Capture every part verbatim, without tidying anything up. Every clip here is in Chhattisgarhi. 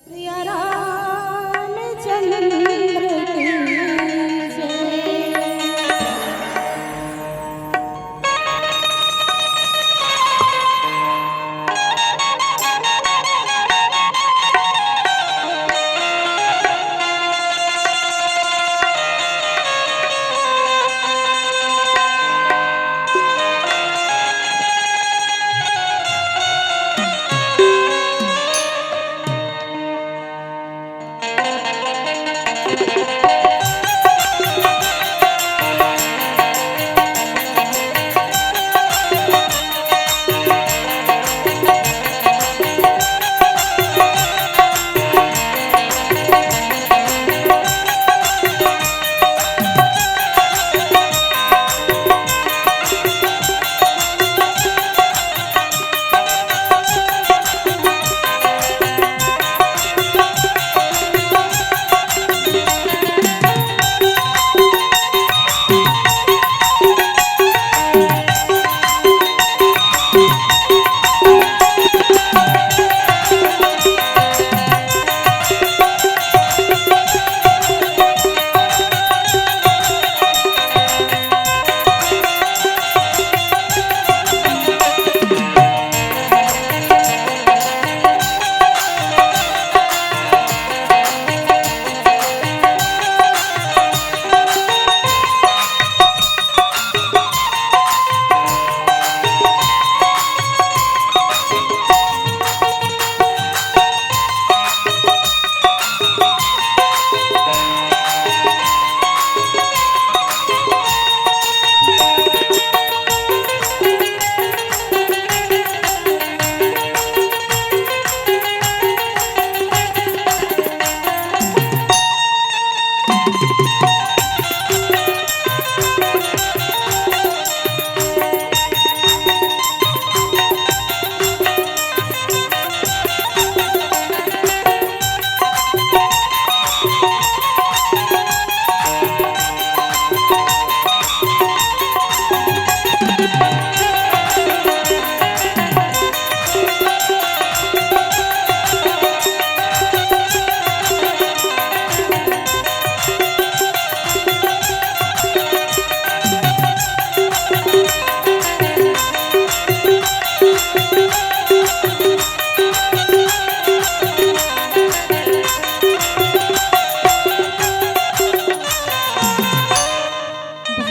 सिया रामचंद्र की जय।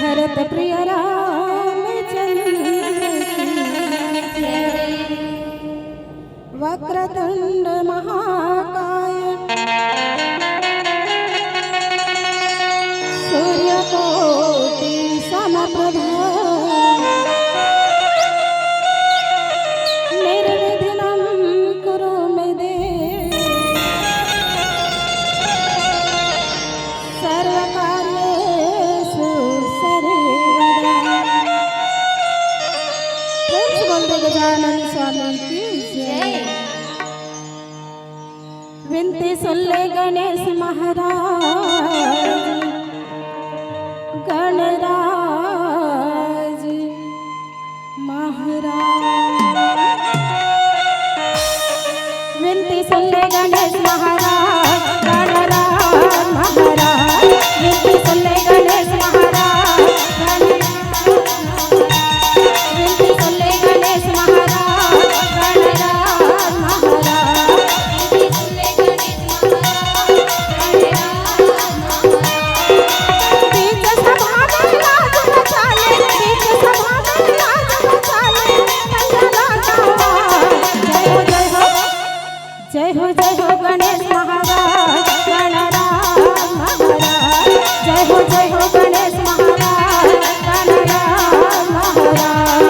भरत प्रिय रामचंद्र की जय। वक्रतुंड महाकाय सूर्यकोटि समप्रभ निर्विघ्नं कुरु मे देव सर्वकार्येषु सर्वदा। प्रेम से बोल दे गजानन स्वामी की जय। विनती सुन ले गणेश महाराज, गणराज महाराज। विनती सुन ले गणेश महाराज, गणराज महाराज। विनती सुन ले गणेश महाराज, गणराज महाराज। विनती सुन ले गणेश महाराज, गणराज महाराज। विनती सुन ले गणेश महाराज, गणराज महाराज। बीच सभा में लाज बचा ले, बीच सभा में लाज बचा ले, कंजरा गावा। जय हो, जय हो। जय हो, जय हो गणेश महाराज, गणराज महाराज। जय हो, जय हो गणेश महाराज, गणराज महाराज।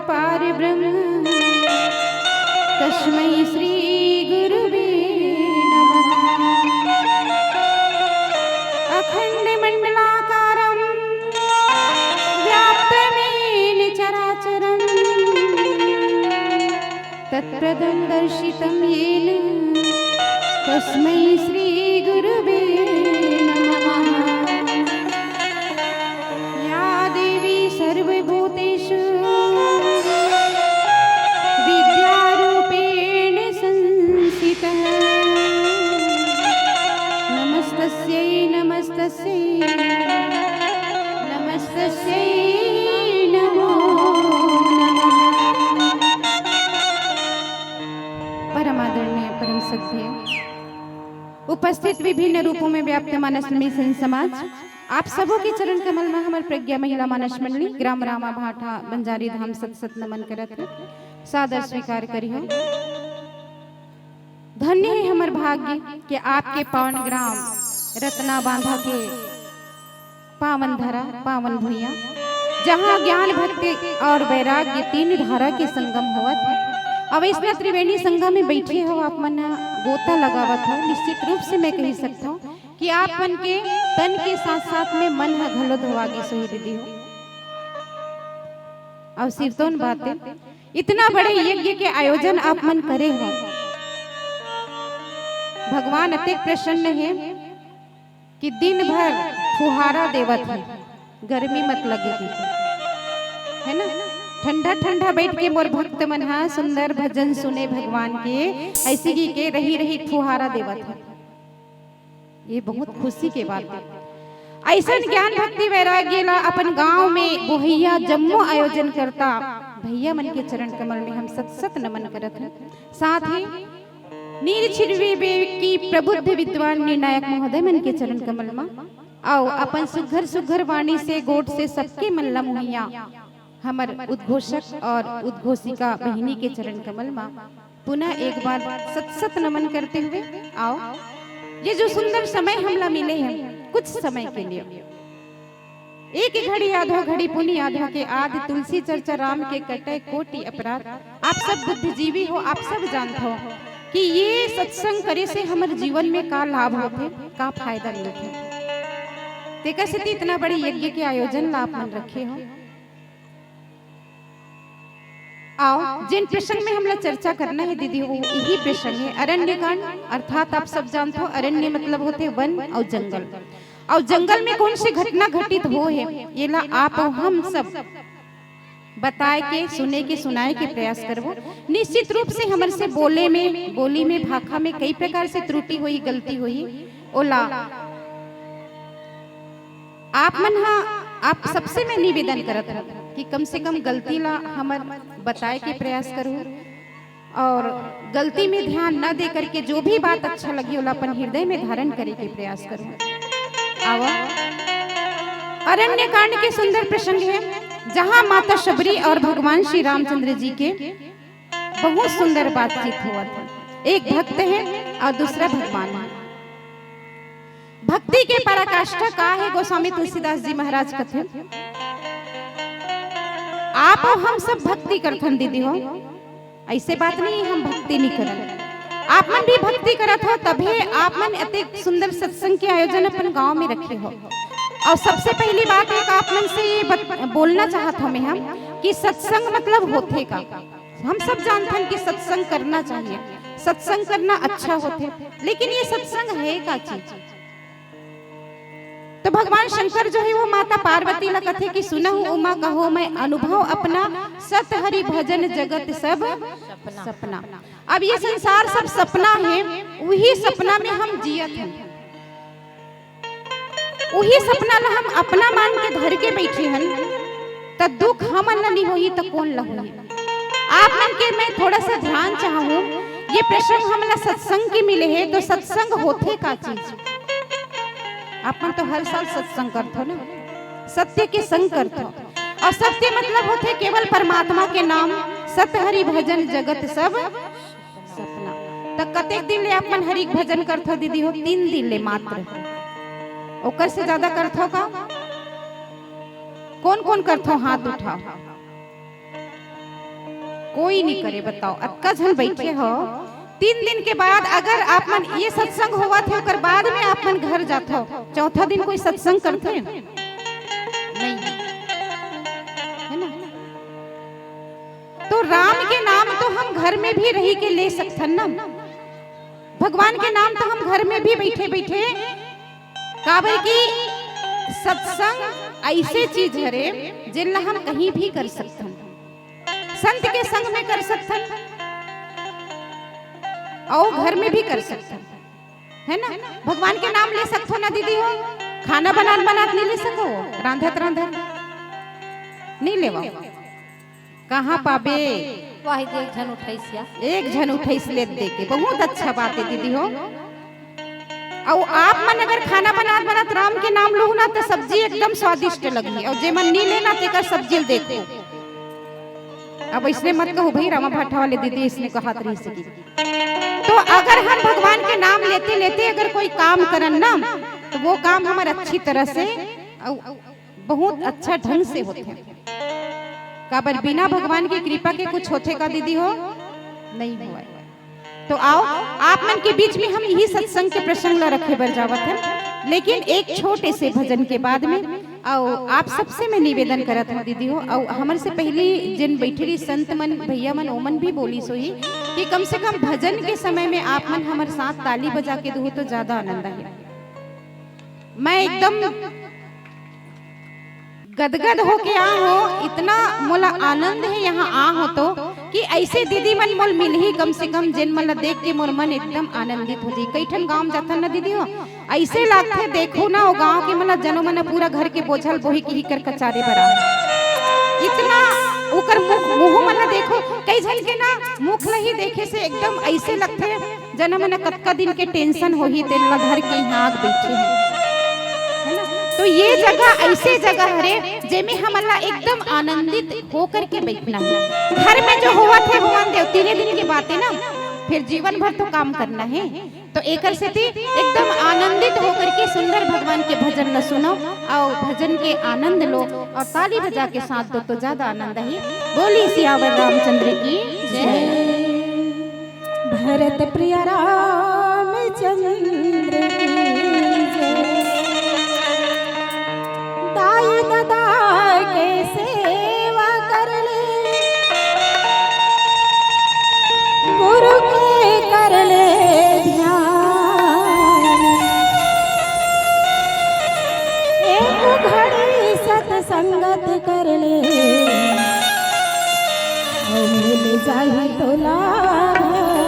पार ब्रह्म तस्मै श्री गुरुवे नमः। अखंड मंडलाकारं व्याप्तमेन चराचरम्। तत्पदं दर्शितं येन तस्मै श्री गुरुवे नमः। या देवी सर्वभूतेषु विद्यारूपेण संस्थिता। नमस्तस्यै नमस्तस्यै नमस्तस्यै नमो नमः। परम आदरणीय परम श्रद्धेय उपस्थित विभिन्न रूपों में व्याप्त मानस में संत समाज, आप सबों के चरण कमल में हमर प्रज्ञा महिला मानस मंडली ग्राम रामा भाटा बंजारी धाम सत सत नमन करत हे। सादर स्वीकार करिहो। धन्य हे हमर भाग्य के आपके पावन ग्राम रतना बांधा के पावन धरा, पावन भुइयां, जहां ज्ञान, भक्ति और वैराग्य तीन धारा के संगम होवत हे। अब अइसना त्रिवेणी संगम में बैठे हो आप मन, गोता लगावत हो, निश्चित रूप से मैं कही सकता हूँ कि आप मन के तन के साथ साथ में मन ह घलो धोवा गिस होही दीदी हो। अउ सिरतोन बात हे, इतना बड़े यज्ञ के आयोजन आप मन करे हो, भगवान अतेक प्रसन्न हे कि दिन भर फुहारा देवत हे, गर्मी मत लगे कि, है ना, ठंडा ठंडा बैठ के मोर भक्त मन हा सुंदर भजन सुने भगवान के, ऐसे ही के रही रही फुहारा देवत हे। ये बहुत खुशी के बात हे। अइसन ज्ञान भक्ति वैराग्य ला अपन गांव में बोहइया जम्मो आयोजन करता भैया मन के चरण कमल में हम सत सत नमन करत हन। साथ ही नीर छिड़वे बे की प्रबुद्ध विद्वान निर्णायक महोदय मन के चरण कमल मा, अउ अपन सुघर सुघर वाणी से गोठ से सबके मन ला मोहइया हमर उद्घोषक और उद्घोषिका बहिनी के चरण कमल मा पुनः एक बार सत सत नमन करते हुए, आओ, ये जो सुंदर समय हमला मिले हे, कुछ समय के लिए, एक घड़ी आधो घड़ी पुनि आधो के आद तुलसी चर्चा राम के कटय कोटि अपराध। आप सब बुद्धिजीवी हो, आप सब जानत हो कि ये सत्संग करे से हमर जीवन में का लाभ होथे, का फायदा मिलथे। तेकर सेती इतना बड़े यज्ञ के आयोजन ला आप मन रखे हो। आओ, जिन प्रसंग में हमला चर्चा करना हे दीदी, वो यही प्रसंग हे अरण्य कांड। अर्थात आप सब जानत हो, अरण्य मतलब होथे वन अउ जंगल। अउ जंगल में कौन सी घटना घटित होहे, येला आप अउ हम सब बताए के, सुने के, सुनाए के प्रयास करबो। निश्चित रूप से हमर से बोले में, बोली में, भाखा में कई प्रकार से त्रुटि होही, गलती होही, ओला आप मन हा, आप सबसे मैं निवेदन करत हूँ कि कम से कम गलती ला हमर बताए के प्रयास करूँ और गलती में ध्यान न दे करके जो भी बात अच्छा लगी, ओला अपन हृदय में धारण करे के प्रयास करूँ। आवा, अरण्य कांड के सुंदर प्रसंग हे, जहाँ माता शबरी और भगवान श्री रामचंद्र जी के बहुत सुंदर बातचीत होवत हे। एक भक्त हे और दूसरा भगवान हे। भक्ति के पराकाष्ठा का हे, गोस्वामी तुलसीदास जी महाराज कथे, आप अउ हम सब भक्ति करथन दीदी हो, ऐसे बात नहीं हम भक्ति नहीं करन, आप मन भी भक्ति करत हो, तभे आप मन अतेक सुंदर सत्संग के आयोजन अपन गांव में रखे हो। और सबसे पहली बात एक आप मन से ये बत-, बोलना चाहत हूँ मैं हम कि सत्संग मतलब होथे का। हम सब जानथन कि सत्संग करना चाहिए, सत्संग करना अच्छा होथे, लेकिन ये सत्संग हे का चीज? तो भगवान शंकर जो हे वो माता पार्वती ला कथे कि सुनहु उमा कहो मैं अनुभव अपना, सत हरि भजन जगत सब सपना। अब ये संसार सब सपना हे, वही सपना में हम जियत हन। उही सपना ला हम अपना मान के धर के बैठे हन, त दुख हमन ला नहीं होही त कोन ला होही? आप मन के मैं थोड़ा सा ध्यान चाहूँ, ये प्रसंग हमला सत्संग के मिले हे, तो सत्संग होथे का चीज? आप मन तो हर साल सत्संग करथो ना, सत्य के संग करथो, और सत्य मतलब होथे केवल परमात्मा के नाम, सत हरि भजन जगत सब सपना। त कतेक दिन ले अपन हरि के भजन करथो दीदी हो? तीन दिन ले मात्र। ओकर से ज्यादा करथो का? कौन कौन करथो, हाथ उठाओ। कोई नहीं करे, बताओ, अतका झन बैठे हो। तीन दिन के बाद अगर आप मन ये सत्संग होवत हे, ओकर बाद में आप मन घर जात हो, चौथा दिन कोई सत्संग करथे? नहीं, है ना? तो राम के नाम तो हम घर में भी रही के ले सकथन ना, भगवान के नाम तो हम घर में भी बैठे बैठे, काबर कि सत्संग ऐसे चीज हरे, जेन ला हम कहीं भी कर सकथन। संत के संग में कर सकथन, अउ घर में भी कर सकथन, है ना? भगवान के नाम ले सकथो ना दीदी हो, खाना बनात बनात नहीं ले सको, रांधत रांधत नहीं लेवा। कहाँ पाबे? वाह, एक झन उठाइस या। एक झन उठाइस ले दे के, बहुत अच्छा बात है दीदी हो। अउ आप मन अगर खाना बनात बनात राम के नाम लूहू ना, तो सब्जी एकदम स्वादिष्ट लगही। अउ जे मन नी लेना, तेकर सब्जी ल देखो। अब इसने मत कहो भाई, रामा भाटा वाले दीदी इसने कहात रही सकी। तो अगर हम भगवान के नाम लेते लेते अगर कोई काम करन ना, तो वो काम हमर अच्छी तरह से अउ बहुत अच्छा ढंग से होथे। काबर बिना भगवान की कृपा के कुछ होथे का दीदी हो? नहीं होय। तो आओ, आप मन के बीच में हम यही सत्संग के प्रसंग ला रखे बर जावत हन, लेकिन एक छोटे से भजन के बाद में। अउ आप सबसे मैं निवेदन करत हूँ दीदी हो, अउ हमर से पहली जिन बैठे रही संत मन, भैया मन, ओमन भी बोलिस होही कि कम से कम भजन के समय में आप मन हमर साथ ताली बजा के दुहू तो ज्यादा आनंद आही। मैं एकदम गदगद होके आ हो, इतना मोला आनंद है यहाँ आ हो तो, कि ऐसे दीदी मन मोल मिलही कम से कम, जेन मन ला देख के मोर मन एकदम आनंदित हो जाही। कई ठन गाँव जाथन ना दीदी हो, ऐसे लागथे देखो ना, वो गाँव के मन ला जनो मन पूरा घर के बोझल बोही के ही कर कचारे बरा। इतना ओकर मुख, मुँह मन ला देखो, कई झन के ना मुख ला ही देखे से एकदम ऐसे लगथे जन मन कतका दिन के tension होही, तेन ला धर के यहाँ आग बैठे हे, है ना? तो ये जगह ऐसे जगह हरे, जेमे हमन ला एकदम आनंदित होकर के बैठना है। घर में जो होवत हे, होवन देव, तीने दिन के बात है ना, फिर जीवन भर तो काम करना है। तो एकर सेती एकदम आनंदित होकर के सुंदर भगवान के भजन ला सुनो, अउ भजन के आनंद लो, अउ ताली बजा के साथ दो तो ज्यादा आनंद आही। बोली सियावर रामचंद्र की जय। भरत प्रिय रामचंद्र की जय। दाई ददा के सेवा कर ले, गुरु के कर ले ध्यान, एक घड़ी सत्संगत कर ले, मिल जाही तोला भगवान।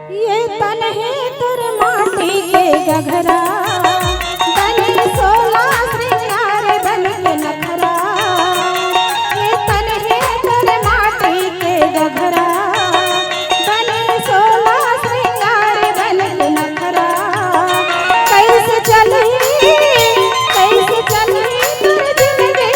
ये तन हे तोर माटी के गघरा, बने सोला श्रृंगार बन के नखरा। ये तन हे तोर माटी के गघरा, बने सोला श्रृंगार बन के नखरा। कैसे चलही, कैसे चलही तोर जिंदगी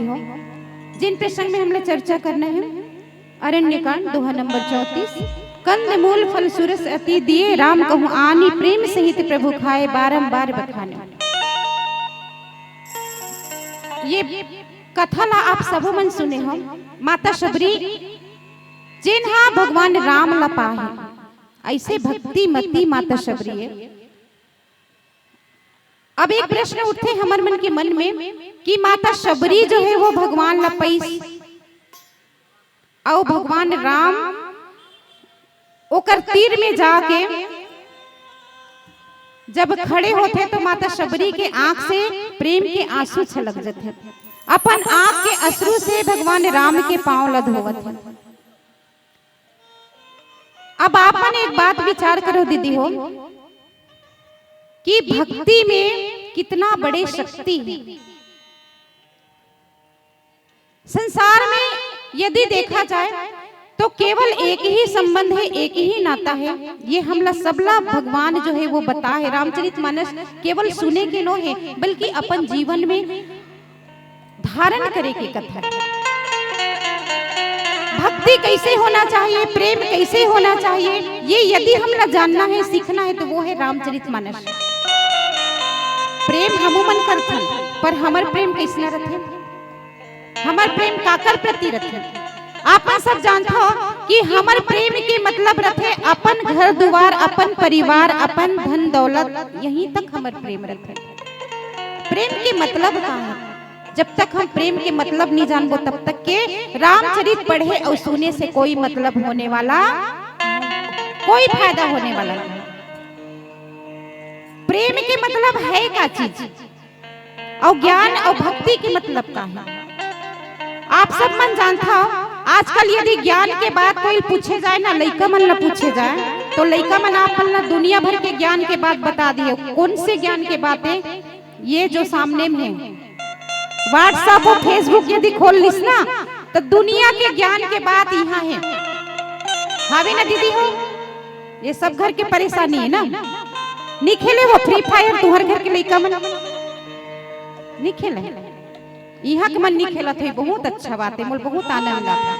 हो, जिन प्रसंग में हमला चर्चा करना है, अरण्यकांड, दोहा नंबर चौंतीस। कंद मूल फल सुरस अति दिए, राम कहूँ आनी प्रेम सहित प्रभु खाए, बारंबार बखाने। ये कथा ला आप सबो मन सुने हो। माता शबरी, जेन हा भगवान राम ला पाहे, ऐसे भक्तिमती माता शबरी है। अब एक प्रश्न उठथे हमर मन के मन में कि माता शबरी जो है वो भगवान ला पईस, अउ भगवान राम ओकर तीर में जाके जब खड़े होथे तो माता शबरी के आंख से प्रेम के आंसू छलक जथे। अपन आंख के अश्रु से भगवान राम के पांव ला धोवत हे। अब आप मन एक बात विचार करो दीदी हो कि भक्ति में कितना बड़े शक्ति है। संसार में यदि देखा जाए तो केवल एक ही संबंध है, एक ही नाता है। ये हमला सबला भगवान जो है वो बता है, रामचरित मानस केवल सुने के नो है बल्कि अपन जीवन में धारण करे के कथा है। भक्ति कैसे होना चाहिए, प्रेम कैसे होना चाहिए, ये यदि हमला जानना है, सीखना है तो वो है रामचरित मानस। प्रेम हमू मन करथन, पर हमर प्रेम कैसना रथे, हमर प्रेम काकर प्रति रथे? आप मन सब जानथो कि हमर प्रेम के मतलब रथे अपन घर दुवार, अपन परिवार, अपन धन दौलत, यहीं तक हमर प्रेम रथे। प्रेम के मतलब का है? जब तक हम प्रेम के मतलब नहीं जानबो, तब तक के रामचरित पढ़े और सुने से कोई मतलब होने वाला, कोई फायदा होने वाला नहीं। प्रेम के मतलब है का चीज? अउ ज्ञान अउ भक्ति के मतलब का है? आप सब मन जानथव, आजकल यदि ज्ञान के बात कोई पूछे जाए ना, लइका मन ला पूछे जाए, तो लइका मन आप मन ला दुनिया भर के ज्ञान के बात बता दिए। कौन से ज्ञान के बात है? ये जो सामने में है, WhatsApp और Facebook यदि खोल लिस ना, तो दुनिया के ज्ञान के बात यहाँ है। हावे ना दीदी हो? ये सब घर के परेशानी है ना। नी खेले हो Free Fire, तुहर घर के लइका मन नी खेले। इहाँ के मन नी खेलत होई, बहुत अच्छा बात है, मोल बहुत आनंद आता।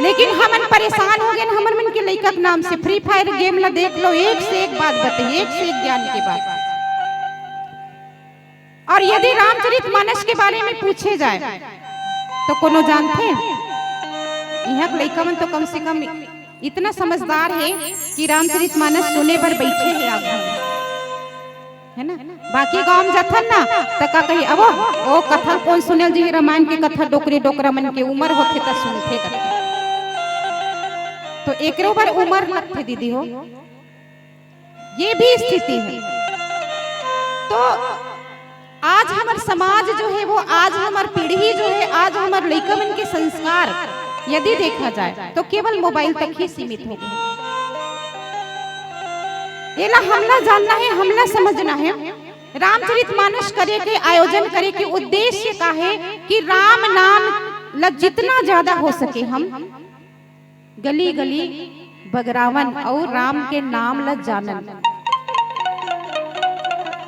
लेकिन हमन परेशान हो गए हमर मन के लइका के नाम से। Free Fire game ला देख लो, एक से एक बात बताई, एक से एक ज्ञान के बात। और यदि रामचरित मानस के बारे में पूछे जाए तो कोनो जानथे? इहाँ के लइका मन तो कम से कम इतना समझदार है कि रामचरित मानस सुने बर बैठे है आप मन, है ना? बाकी गांव में जाथन ना, त का कही, "अबो, ओ कथा कोन सुनेल जी, रामायण के कथा, डोकरी डोकरा मन के उमर होथे त सुनथे कथा।" तो एकरो बर उमर लगथे दीदी हो, ये भी स्थिति है। तो आज हमर समाज जो है वो, आज हमर पीढ़ी जो है, आज हमर लइका मन के संस्कार यदि देखा जाए तो केवल मोबाइल तक ही सीमित हो गए। एला हमला जानना है, हमला समझना है। रामचरित मानस करे के, आयोजन करे के उद्देश्य का है कि राम नाम ला जितना ज्यादा हो सके हम गली गली बगरावन अउ राम के नाम ला जानन।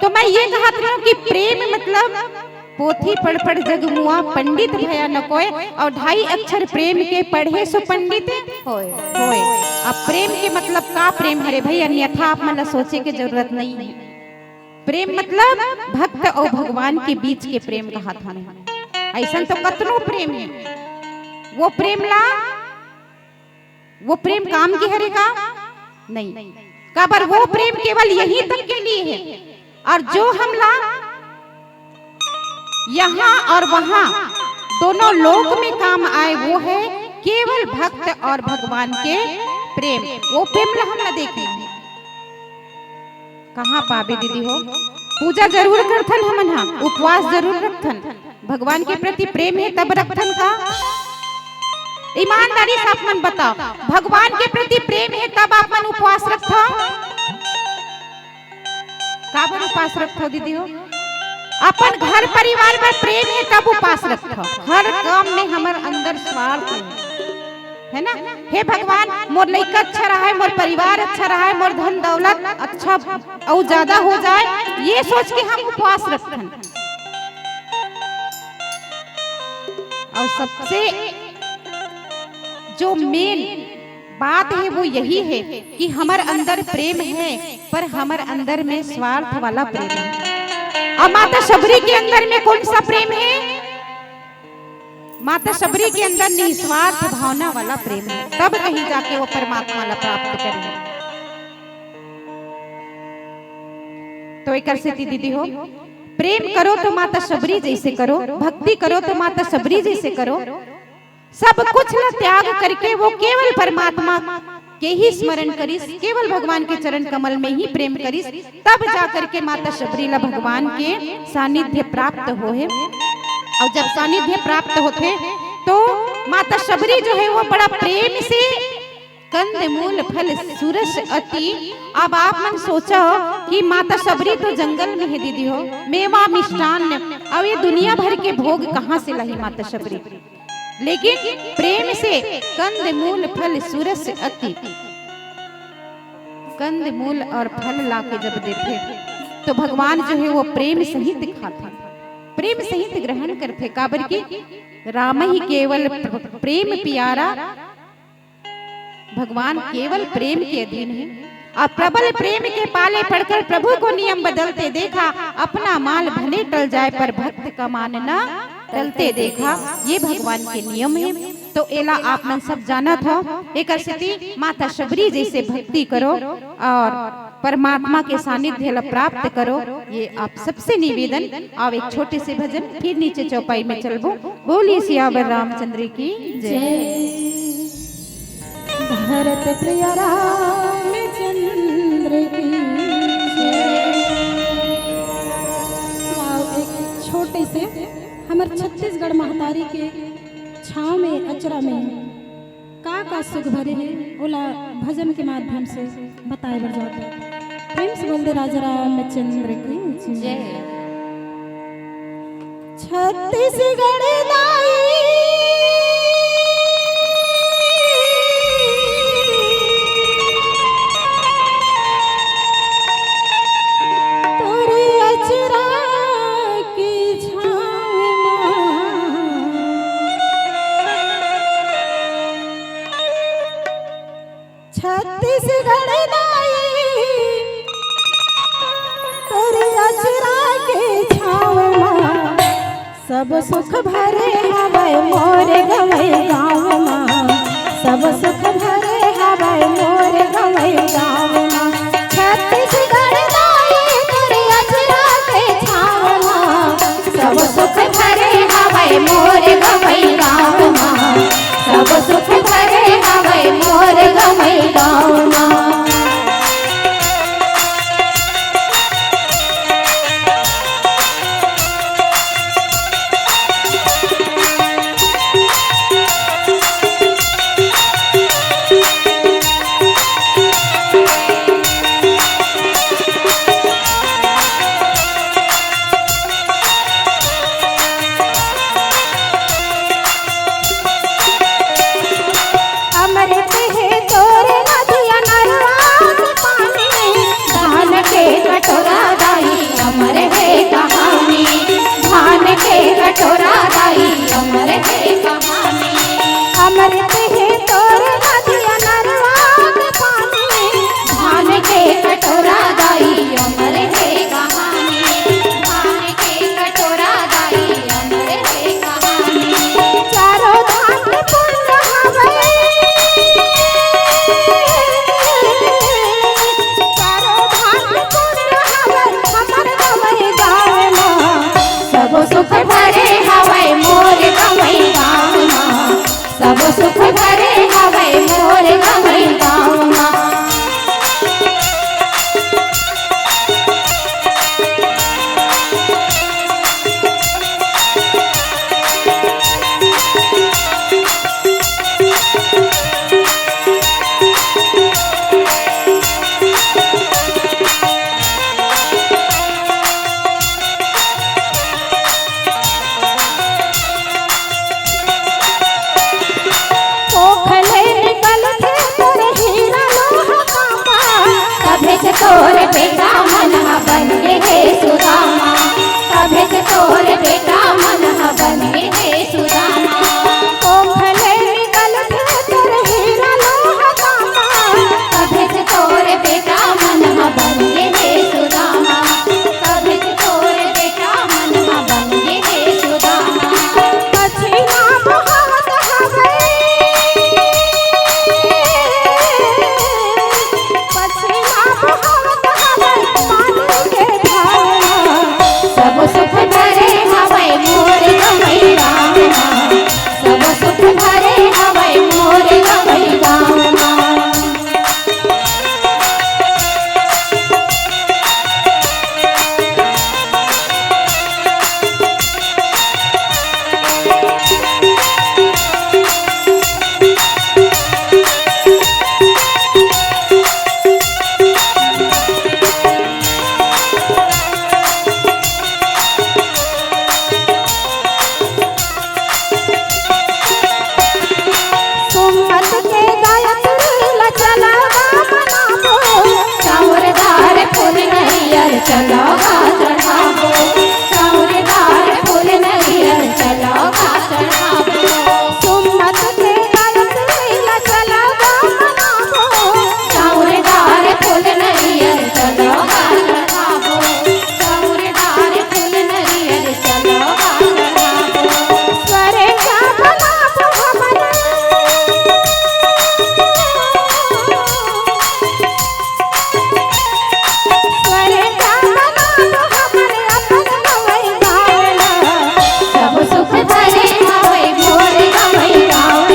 तो मैं ये कहत रहूं कि प्रेम मतलब पोथी पढ़ पढ़ जग मुआ, पंडित भया न कोय, और ढाई अक्षर प्रेम के पढ़े सो पंडित होय। होय। अब प्रेम के मतलब का प्रेम हरे भाई, अन्यथा आप मन ला सोचे के जरूरत नहीं है। प्रेम मतलब भक्त और भगवान के बीच के प्रेम कहत हन। ऐसन तो कतनो प्रेम है, वो प्रेम ला, वो प्रेम काम के हरे का? नहीं। काबर वो प्रेम केवल यहीं तक के लिए है, और जो हमला यहाँ और वहाँ दोनों लोक में काम आए, वो है केवल भक्त और भगवान के प्रेम। वो प्रेम ला हमला देखना है। कहाँ पाबे दीदी हो? पूजा जरूर करथन हमन हा, उपवास जरूर रखथन, भगवान के प्रति प्रेम है तब रखथन का? ईमानदारी से आप मन बताओ, भगवान के प्रति प्रेम है तब आप मन उपवास रखथव? काबर उपास रखथव दीदी हो? अपन घर परिवार बर प्रेम हे तब उपास रखथव। हर काम में हमर अंदर स्वार्थ हे, है ना? हे भगवान, मोर लइका अच्छा रहे, मोर परिवार अच्छा रहे, मोर धन दौलत अच्छा अउ ज्यादा हो जाए, ये सोच के हम उपवास रखथन। और सबसे जो मेन बात है वो यही है कि हमर अंदर प्रेम है, पर हमर अंदर में स्वार्थ वाला प्रेम है। और माता शबरी के अंदर में कौन सा प्रेम है? माता शबरी के अंदर निस्वार्थ भावना वाला प्रेम है, तब कहीं जाके वो परमात्मा ला प्राप्त करी। तो एकर सेती दीदी हो, प्रेम करो तो माता शबरी जैसे करो, भक्ति करो तो माता शबरी जैसे करो। सब कुछ ला त्याग करके वो केवल परमात्मा के ही स्मरण करिस, केवल भगवान के चरण कमल में ही प्रेम करिस, तब जा करके माता शबरी ला भगवान के सानिध्य प्राप्त होहे। और जब सानिध्य प्राप्त होथे तो माता शबरी जो है वो बड़ा प्रेम से कंद मूल फल सुरस अति। अब आप मन सोचो कि माता शबरी तो जंगल में है दीदी हो, मेवा मिष्टान्न, अब ये दुनिया भर के भोग कहाँ से लाही माता शबरी? लेकिन प्रेम से कंद मूल फल सुरस अति, कंद मूल और फल लाके जब देथे तो भगवान जो है वो प्रेम सहित खाथे, प्रेम सहित ग्रहण करथे। काबर कि राम ही केवल प्र-, प्रेम प्यारा, भगवान केवल प्रेम के अधीन है। और प्रबल प्रेम के पाले पड़कर प्रभु को नियम बदलते देखा, अपना माल भले टल जाए पर भक्त का मान न टलते देखा, ये भगवान के नियम है। तो एला आप मन सब जानत हो, एकर सेती माता शबरी जैसे भक्ति करो और परमात्मा के सानिध्य ला प्राप्त करो। ये आप सबसे निवेदन। आओ एक छोटे से भजन, फिर नीचे चौपाई में चलबो। बोलिए सियावर रामचंद्र की जय। भरत प्रिय रामचंद्र की जय। आओ एक छोटे से हमर छत्तीसगढ़ महतारी के छाँव में, अचरा में का का सुख भरे हे, ओला भजन के माध्यम से बताए बर जात हे। प्रेम से बोल दे राजा रामचंद्र की जय। जय। छत्तीसगढ़ दाई तोरे अचरा के छाँव मा। छत्तीसगढ़ दाई तोरे अचरा के छाँव मा। सब सुख भरे हवय मोर गंवई गाँव मा, सब सुख भरे हवय मोर गंवई गाँव मा। छत्तीसगढ़ दाई तोरे अचरा के छाँव मा, सब सुख भरे हवय मोर गंवई गाँव मा, सब सुख भरे हवय मोर गंवई गाँव मा। अमृत हे तोर नदिया नरवा के पानी, दान के कटोरा दाई, अमर हे कहानी। धान के कटोरा दाई, अमर हे कहानी। अमृत हे तोर नदिया नरवा के पानी, धान के कटोरा दाई, अमर हे कहानी। धान के कटोरा दाई, अमर हे कहानी। चारों धाम में पुण्य हवय। चारों धाम में पुण्य हवय, हमर गंवई गाँव मा। सब सुख भरे हवय मोर गंवई गाँव मा। सब सुख भरे हवय मोर गंवई गाँव मा। चलो गा चढ़ाबो, चाउर दार फूल नरियर, चलो गा चढ़ाबो। सुम्मत के गायत्री ला चलो गा मनाबो। चाउर दार फूल नरियर, चलो गा चढ़ाबो। चाउर दार फूल नरियर, चलो गा चढ़ाबो। स्वर्ग बनाबो हमन। सब सुख भरे हवै मोर गंवई गाँव म,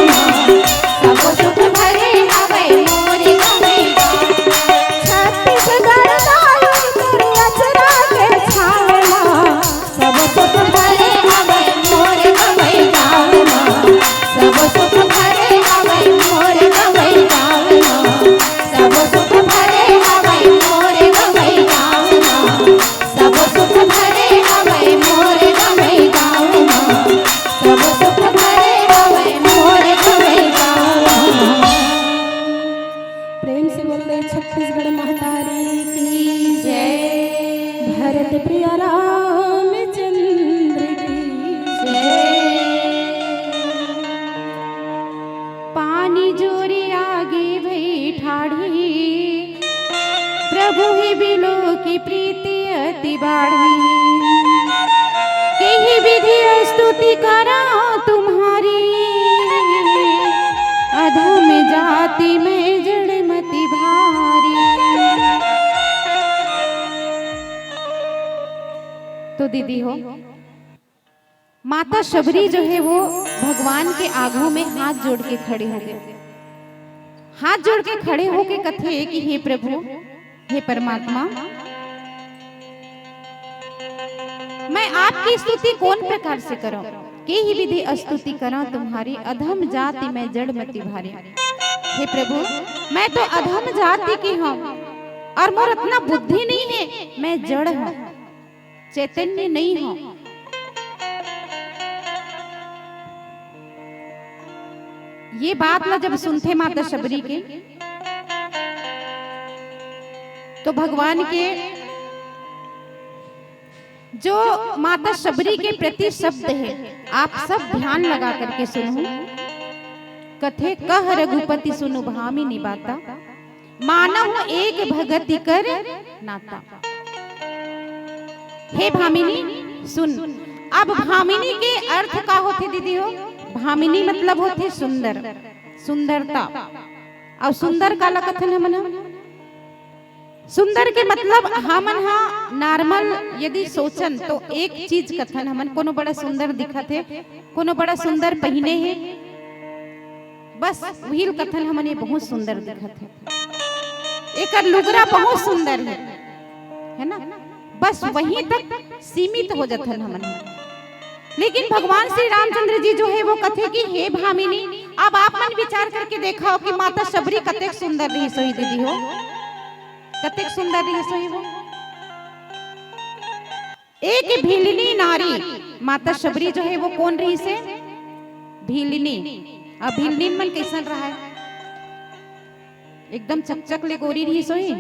सब सुख भरे हवै मोर गंवई गाँव म। छत्तीसगढ़ दाई तोर अचरा के छाँव म, सब सुख भरे हवै मोर गंवई गाँव म, सब सुख भरे हवै मोर गंवई गाँव म। सब सुख भरे हवै मोर गंवई गाँव म, सब सुख भरे हवै मोर गंवई गाँव म, सब सुख भरे हवै मोर गंवई गाँव म। प्रेम से बोल दे छत्तीसगढ़ महतारी की जय। भरत प्रिया रामचंद्र की जय। पानी जोरी आगे भई ठाढ़ी, प्रभु ही बिलो की प्रीति अति बाढ़ी। केही विधि स्तुति करा तुम्हारी, अधम जाति में जड़ मति भारी। तो दीदी हो, माता शबरी जो है वो भगवान के आगू में हाथ जोड़ के खड़े हो गए। हाथ जोड़ के खड़े होके कथे कि हे प्रभु, हे परमात्मा, मैं आपकी स्तुति कौन प्रकार से करूं? केही विधि स्तुति करा तुम्हारी, अधम जाति में जड़ मति भारी। हे प्रभु, मैं तो अधम जाति की हूँ और मोर इतना बुद्धि नहीं है, मैं जड़ हूँ। चैतन्य नहीं हो। ये बात ला जब सुनथे माता शबरी के, तो भगवान के जो माता शबरी के प्रति शब्द है, आप सब ध्यान लगा करके सुनो। कथे कह रघुपति सुनु भामिनी बाता, मानहु एक भगति कर नाता। हे भामिनी, सुन। अब भामिनी के अर्थ का होथे दीदी हो? भामिनी मतलब होथे सुंदर, सुंदरता। अउ सुंदर काला कथन हमन ह? सुंदर के मतलब हमन ह normal यदि सोचन तो एक चीज कथन हमन, कोनो बड़ा सुंदर दिखत हे, कोनो बड़ा सुंदर पहिने हे, बस उही ल कथन हमन, ये बहुत सुंदर दिखत हे, एकर लुगरा बहुत सुंदर हे, है ना? बस वहीं तक सीमित हो जथन हमन। लेकिन भगवान श्री रामचंद्र जी जो है वो कथे कि हे भामिनी, अब आप मन विचार करके देखव कि माता शबरी कतेक सुंदर रहिस होही दीदी हो, कतेक सुंदर रहिस होही वो। एक भिलनी नारी, माता शबरी जो है वो कौन रहिस हे? भिलनी। अब भिलनी मन कैसन रहय? एकदम चकचक ले गोरी रहिस होही?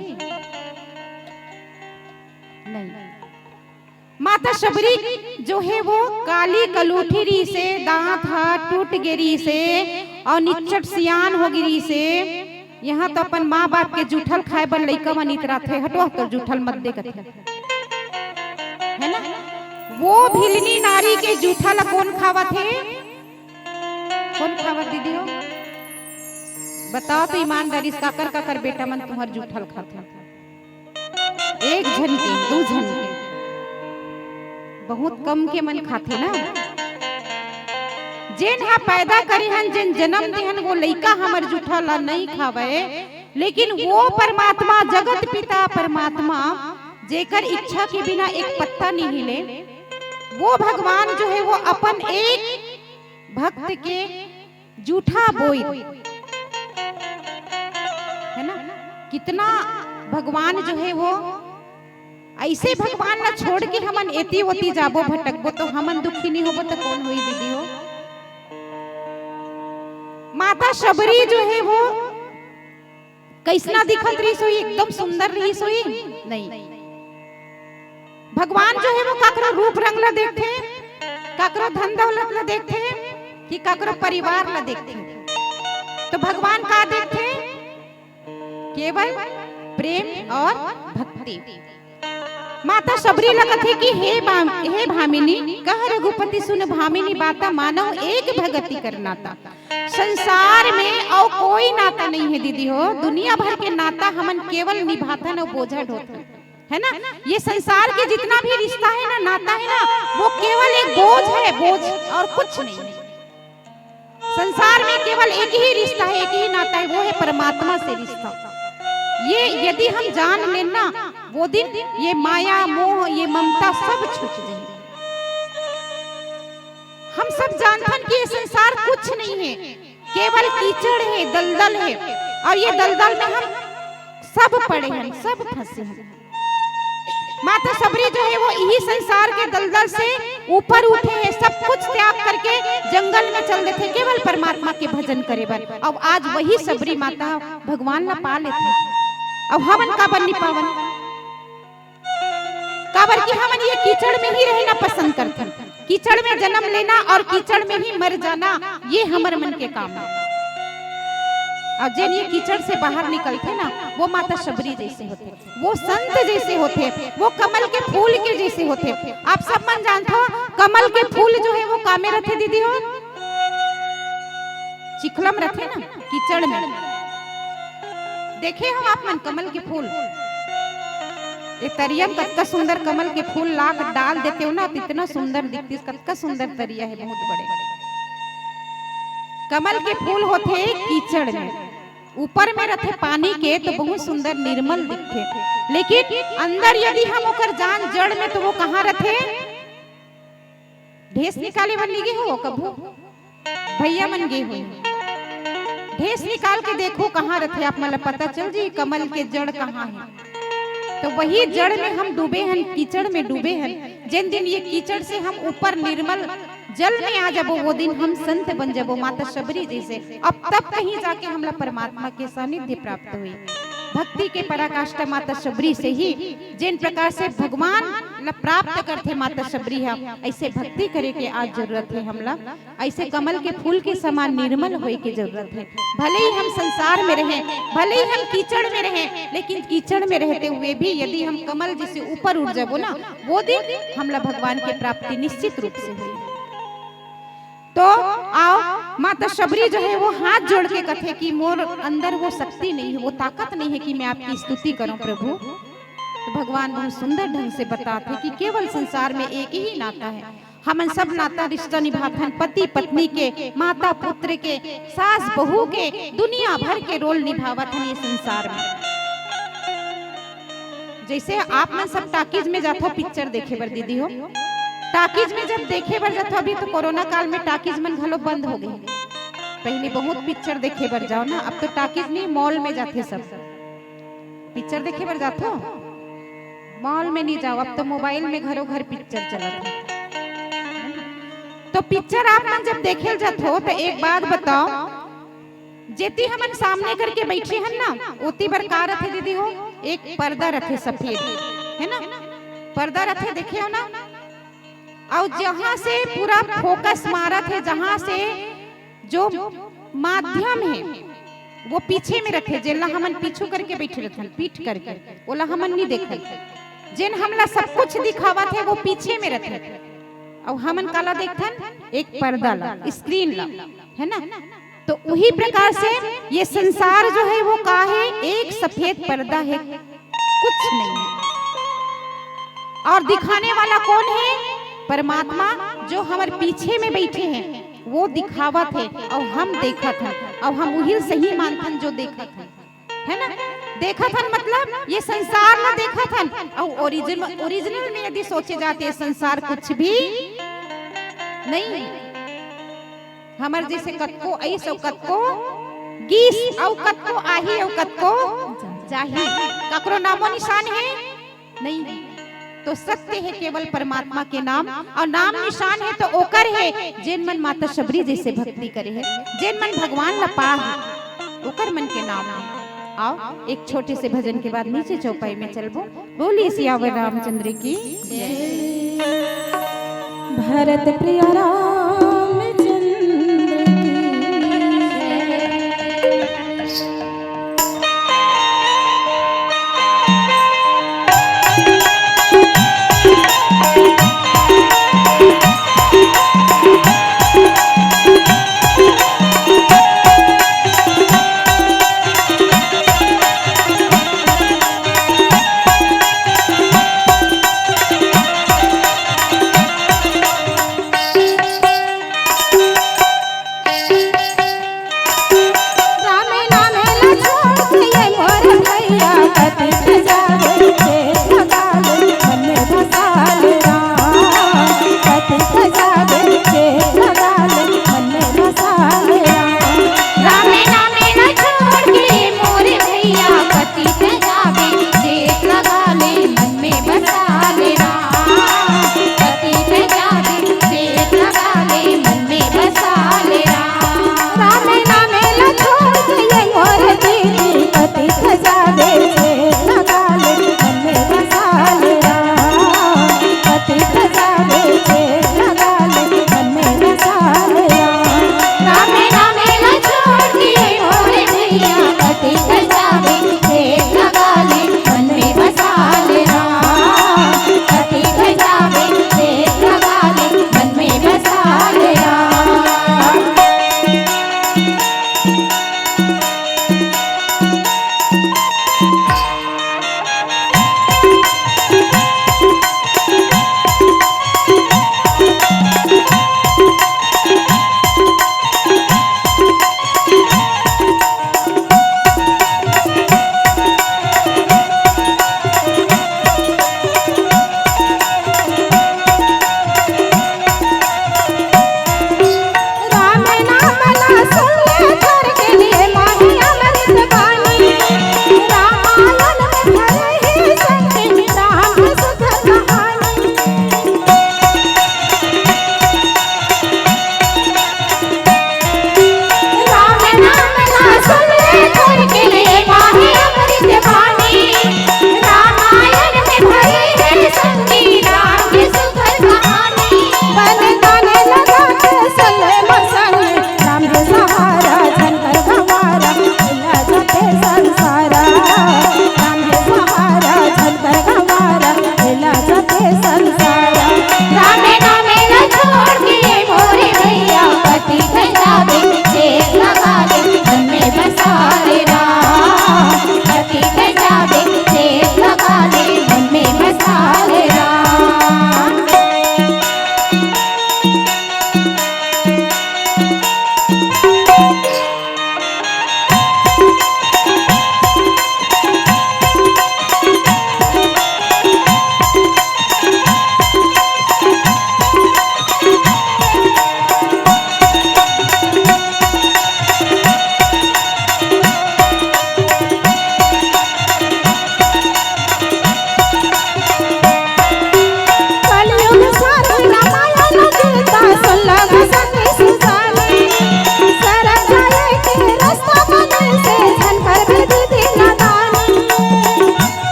नहीं। माता शबरी जो है वो काली कलूठी रहिस हे, दांत ह टूट गे रहिस हे अउ निच्चट सियान हो गे रहिस हे। यहाँ तो अपन माँ बाप के जूठल खाए बर लइका मन इतराथे, हटवा तो जूठल मत दे कथे, है ना? वो भिलनी नारी के जूठा ला कौन खावत हे? कौन खावत दीदी हो? बताओ तो ईमानदारी से, काकर काकर बेटा मन तुम्हर जूठल खाथे? एक झन के, दू झन के, बहुत कम के मन खाथे ना। जेन हा पैदा करे हन, जेन जन्म दे हन, वो लइका हमर जूठा ला नइ खावय, लेकिन वो परमात्मा, जगत पिता परमात्मा, जेकर इच्छा के बिना एक पत्ता नहीं हिले, वो भगवान जो है वो अपन एक भक्त के जूठा बोई, है ना? कितना भगवान जो है वो ऐसे भगवान ला छोड़ के हमन एती ओती जाबो, भटकबो, तो हमन दुखी नहीं होबो तो कौन होई दीदी हो? माता शबरी जो है वो कैसना दिखत रहिस होही? एकदम सुंदर रहिस होही? नहीं। भगवान जो हे वो काकरो रूप रंग ला देखथे, काकरो धन दौलत ला देखथे कि काकरो परिवार ला देखथे? तो भगवान का देखथे? केवल प्रेम और भक्ति। माता शबरी ला कथे कि हे बा-, हे भामिनी, कह रघुपति सुन भामिनी बाता, मानव एक भगति कर नाता। संसार में अउ कोई नाता नहीं हे दीदी हो, दुनिया भर के नाता हमन केवल निभाथन अउ बोझा ढोथन, है ना? ये संसार के जितना भी रिश्ता है ना, नाता है ना, वो केवल एक बोझ है, बोझ, और कुछ नहीं है। संसार में केवल एक ही रिश्ता है, एक ही नाता है, वो है परमात्मा से रिश्ता। ये यदि हम जान लेन ना, वो दिन ये माया, मोह, ये ममता सब छूट जाए। हम सब जानथन कि ये संसार कुछ नहीं है, केवल कीचड़ है, दलदल है, और ये दलदल में हम सब पड़े हैं, सब फंसे हैं। माता शबरी जो है वो यही संसार के दलदल से ऊपर उठे हैं, सब कुछ त्याग करके जंगल में चल देथे केवल परमात्मा के भजन करे बर। अब आज वही शबरी माता भगवान ला पा लेथे। अब हमन काबर नहीं पावन? काबर कि हमन ये कीचड़ में ही रहना पसंद करथन। कीचड़ में जन्म लेना और कीचड़ में ही मर जाना, ये हमर मन के काम है। और जेन ये कीचड़ से बाहर निकलथे ना, वो माता शबरी जैसे होथे, वो संत जैसे होथे, वो कमल के फूल के जैसे होथे। आप सब मन जानथो, कमल के फूल जो है वो कामे रथे दीदी हो? चिखलम रथे ना, कीचड़ में। देखे हो आप मन कमल के फूल? ये तरिया में कतका सुंदर कमल के फूल ला के डाल देते हो ना, तो इतना सुंदर दिखती, कतका सुंदर तरिया है, बहुत बड़े। कमल के फूल होथे कीचड़ में, ऊपर में रथे पानी के तो बहुत सुंदर निर्मल दिखथे, लेकिन अंदर यदि हम ओकर जान जड़ में, तो वो कहाँ रथे? ढेस निकाले बर नहीं गे हो कभू? भैया मन गे हो, ढेस निकाल के देखो कहाँ रथे, आप मन ला पता चल जी कमल के जड़ कहाँ है। तो वही जड़ में हम डूबे हन, कीचड़ में डूबे हन। जिन दिन ये कीचड़ से हम ऊपर निर्मल जल में आ जाबो, वो दिन हम संत बन जाबो माता शबरी जैसे। अब तब कहीं जाके हमला परमात्मा के सानिध्य प्राप्त हुई। भक्ति के पराकाष्ठा माता शबरी से ही, जिन प्रकार से भगवान ला प्राप्त करथे माता शबरी हा, ऐसे भक्ति करे के आज जरूरत है हमला। ऐसे कमल के फूल के समान निर्मल होए के जरूरत है। भले ही हम संसार में रहें, भले ही हम कीचड़ में रहें, लेकिन कीचड़ में रहते हुए भी यदि हम कमल जैसे ऊपर उठ जाबो ना, वो दिन हमला भगवान के प्राप्ति निश्चित रूप से होई। तो आओ, माता शबरी जो है वो हाथ जोड़ के कथे कि मोर अंदर वो शक्ति नहीं है, वो ताकत नहीं है कि मैं आपकी स्तुति करूं प्रभु। तो भगवान बहुत सुंदर ढंग से बताथे कि केवल संसार में एक ही नाता है। हमन सब नाता रिश्ता निभाथन, पति पत्नी के, माता पुत्र के, सास बहू के, दुनिया भर के रोल निभावत हन ये संसार में। जैसे आप मन सब टाकीज में जाथो पिक्चर देखे बर दीदी हो, टाकीज में जब देखे बर जाथो, अभी तो कोरोना काल में टाकीज मन घलो बंद हो गए। पहले बहुत पिक्चर देखे बर जाओ ना, अब तो टाकीज नहीं, मॉल में जाथे सब। पिक्चर देखे बर जाथो, मॉल में नहीं जाओ, अब तो मोबाइल में घरों घर पिक्चर चलत है। तो पिक्चर आप मन जब देखे जाथो तो एक बात बताओ, जेती हमन सामने करके बैठे हन ना, ओती बर का रथे दीदी हो? एक पर्दा रथे सफेद, है ना, पर्दा रथे, देखे हो ना? और जहां से पूरा फोकस मारत है, जहां से जो माध्यम है वो पीछे में रथे, जेला हमन पीछू करके बैठे रथन, पीठ करके, ओला हमन नहीं देखन। जेन हमला सब कुछ दिखावत है वो पीछे में रथे, और हमन काला देखथन? एक पर्दा ला, स्क्रीन ला, है ना? तो उही प्रकार से ये संसार जो है वो का है? एक सफेद पर्दा है, कुछ नहीं है। और दिखाने वाला कौन है? परमात्मा, जो हमर पीछे में बैठे हैं, वो दिखावत है और हम देखत हन, और हम उही सही मानथन जो देखत हन, है ना? देखत हन मतलब ये संसार ला देखत हन, और ओरिजिन-, ओरिजिनल में यदि सोचे जात ये संसार कुछ भी नहीं है। हमर जैसे कतको आइस अउ कतको गीस अउ कतको आही अउ कतको जाही, ककरो नामो निशान है नहीं। तो सत्य है केवल परमात्मा के नाम, और नाम निशान है तो ओकर है, जेन मन माता शबरी जैसे भक्ति करे है, जेन मन भगवान ला पा है, ओकर मन के नाम है। आओ, एक छोटे से भजन के बाद नीचे चौपाई में चलबो। बोलिए सियावर रामचंद्र की जय। भरत प्रिय रामचंद्र की जय।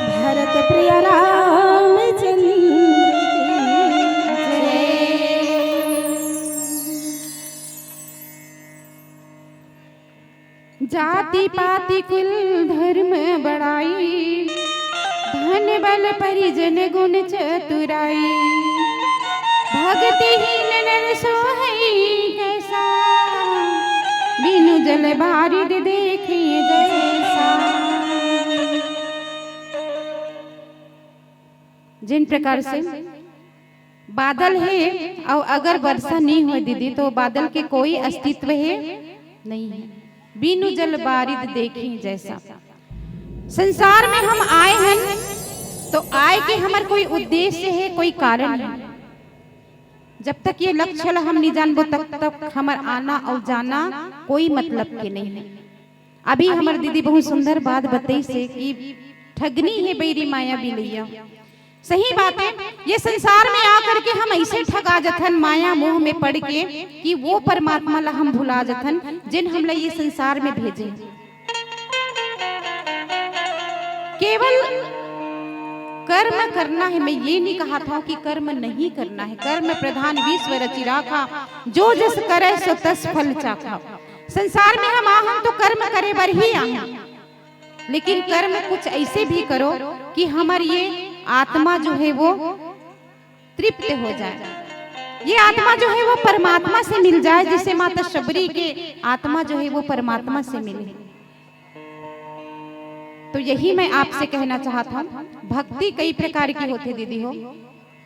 भरत प्रिय रामचंद्र की जय। जाति पाति कुल धर्म बड़ाई, धन बल परिजन गुण चतुराई। भक्तिहीन नर सोहई कैसा, बिनु जल बारिद देखे जैसा। जिन प्रकार से बादल हे अउ अगर वर्षा नहीं होय दीदी, तो बादल के कोई अस्तित्व हे नहीं हे। बिनु जल बारिद देखे जैसा। संसार में हम आए हन, तो आए के हमर कोई उद्देश्य हे, कोई कारण हे। जब तक ये लक्ष्य ला हम नहीं जानबो, तब तक हमर आना अउ जाना कोई मतलब के नहीं हे। अभी हमर दीदी बहुत सुंदर बात बतई से कि ठगनी हे बैरी माया बिलैया। सही बात हे, ये संसार में आकर के हम ऐसे ठगा जथन माया मोह में पड़ के कि वो परमात्मा ला हम भुला जथन, जिन हमला ये संसार में भेजे। केवल कर्म करना हे, मैं ये नहीं कहत हंव कि कर्म नहीं करना हे। कर्म प्रधान विश्व रचि राखा, जो जस करे सो तस फल चाखा। संसार में हम आहन तो कर्म करे बर ही आहन, लेकिन कर्म कुछ ऐसे भी करो कि हमर ये आत्मा जो हे वो तृप्त हो जाए। ये आत्मा जो हे वो परमात्मा से मिल जाए, जिसे माता शबरी के आत्मा जो हे वो परमात्मा से मिले। तो यही मैं आपसे कहना चाहत हंव, भक्ति कई प्रकार की होथे दीदी हो।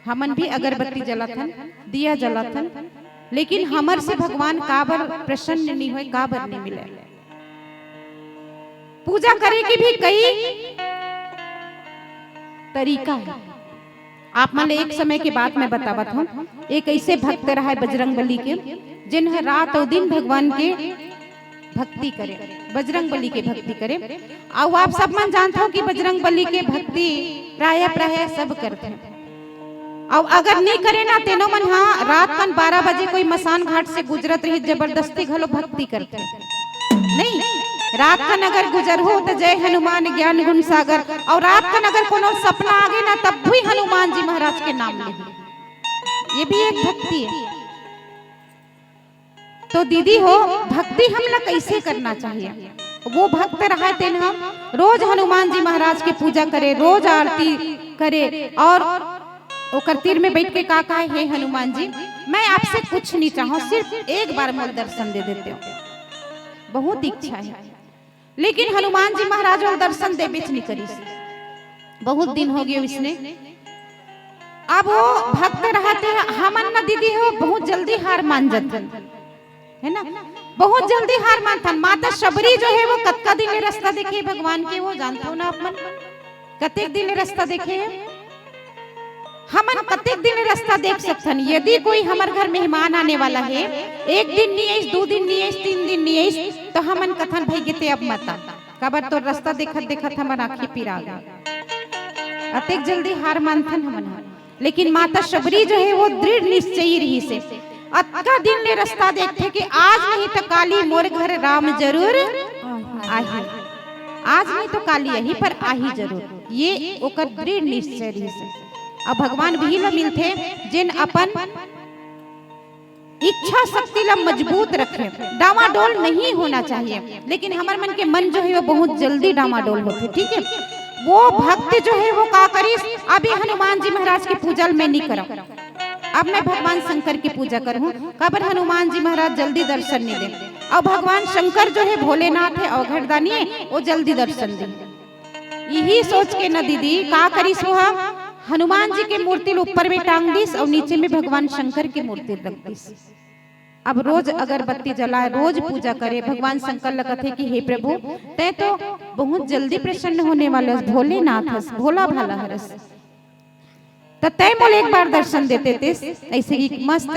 हमन भी अगरबत्ती जलाथन, दिया जलाथन, लेकिन हमर से भगवान काबर प्रसन्न नहीं होय, काबर नहीं मिले? पूजा करे के भी कई तरीका हे। आप मन ले एक समय के बात मैं बतावत हंव। एक ऐसे भक्त रहय बजरंग बली के, जिन ह रात अउ दिन भगवान के भक्ति करे, बजरंग बली के भक्ति करे। अउ आप सब मन जानत हव कि बजरंग बली के भक्ति प्रायः प्रायः सब करथे। अउ अगर नी करे ना, तेनो मन ह रात कन बारह बजे कोई मसान घाट से गुजरत रही, जबरदस्ती घलो भक्ति करथे। नहीं, रात कन अगर गुजरहू त जय हनुमान ज्ञान गुण सागर, अउ रात कन अगर कोनो सपना आगे ना, तब भी हनुमान जी महाराज के नाम लेहू। ये भी एक भक्ति हे। तो दीदी हो, भक्ति हमला कैसे करना चाहिए? वो भक्त रहय तेन ह रोज हनुमान जी महाराज के पूजा करे, रोज आरती करे, अउ ओकर तीर में बैठ के का कहे, "हे हनुमान जी, मैं आपसे कुछ नहीं चाहूं, सिर्फ एक बार मोला दर्शन दे देते हो, बहुत इच्छा हे।" लेकिन हनुमान जी महाराज ओला दर्शन देबेच नहीं करिस। बहुत दिन हो गए इसने। अब वो भक्त रहत हे, हमन न दीदी हो बहुत जल्दी हार मान जाथन, हे ना? बहुत जल्दी हार मानथन। माता शबरी जो हे वो कतका दिन ले रस्ता देखे भगवान के, वो जानथो ना आप मन, कतेक दिन ले रस्ता देखे हे। हमन कतेक दिन रास्ता देख सकथन? यदि कोई हमर घर मेहमान आने वाला हे, एक दिन नी आइस, दू दिन नी आइस, तीन दिन नी आइस, तो हमन कथन, "भई गे ते अब मत आ, काबर तोर रास्ता देखत देखत हमर आँखी पिरा गे।" अतेक जल्दी हार मानथन हमन ह। लेकिन माता शबरी जो हे वो दृढ़ निश्चयी रहिस हे। अतका दिन ले रास्ता देखथे कि आज नहीं तो काली मोर घर राम जरूर आही, आज नहीं तो काली आही पर आही जरूर, ये ओकर दृढ़ निश्चय रहिस हे। अब भगवान वही ला मिलथे जेन अपन इच्छा शक्ति ला मजबूत रखे, डावाडोल नहीं होना चाहिए। लेकिन हमर मन के मन जो हे वो बहुत जल्दी डावाडोल होथे, ठीक है। वो भक्त जो हे वो का करिस, अभी हनुमान जी महाराज के पूजा ल मैं नहीं करव, अब मैं भगवान शंकर के पूजा करहूँ, काबर हनुमान जी महाराज जल्दी दर्शन नहीं दे। अउ भगवान शंकर जो हे भोलेनाथ हे, अवघड़दानी हे, वो जल्दी दर्शन दे। यही सोच के न दीदी का करिस, वो ह हनुमान जी के मूर्ति ल ऊपर में टांग दिस अउ नीचे में भगवान शंकर के मूर्ति रख दिस। अब रोज अगरबत्ती जलाए, रोज पूजा करे, भगवान शंकर ल कथे कि हे प्रभु, तैं तो बहुत जल्दी प्रसन्न होने वाले हस, भोलेनाथ हस, भोला भाला हरस, त तैं मोला एक बार दर्शन देते तेस। ऐसे ही मस्त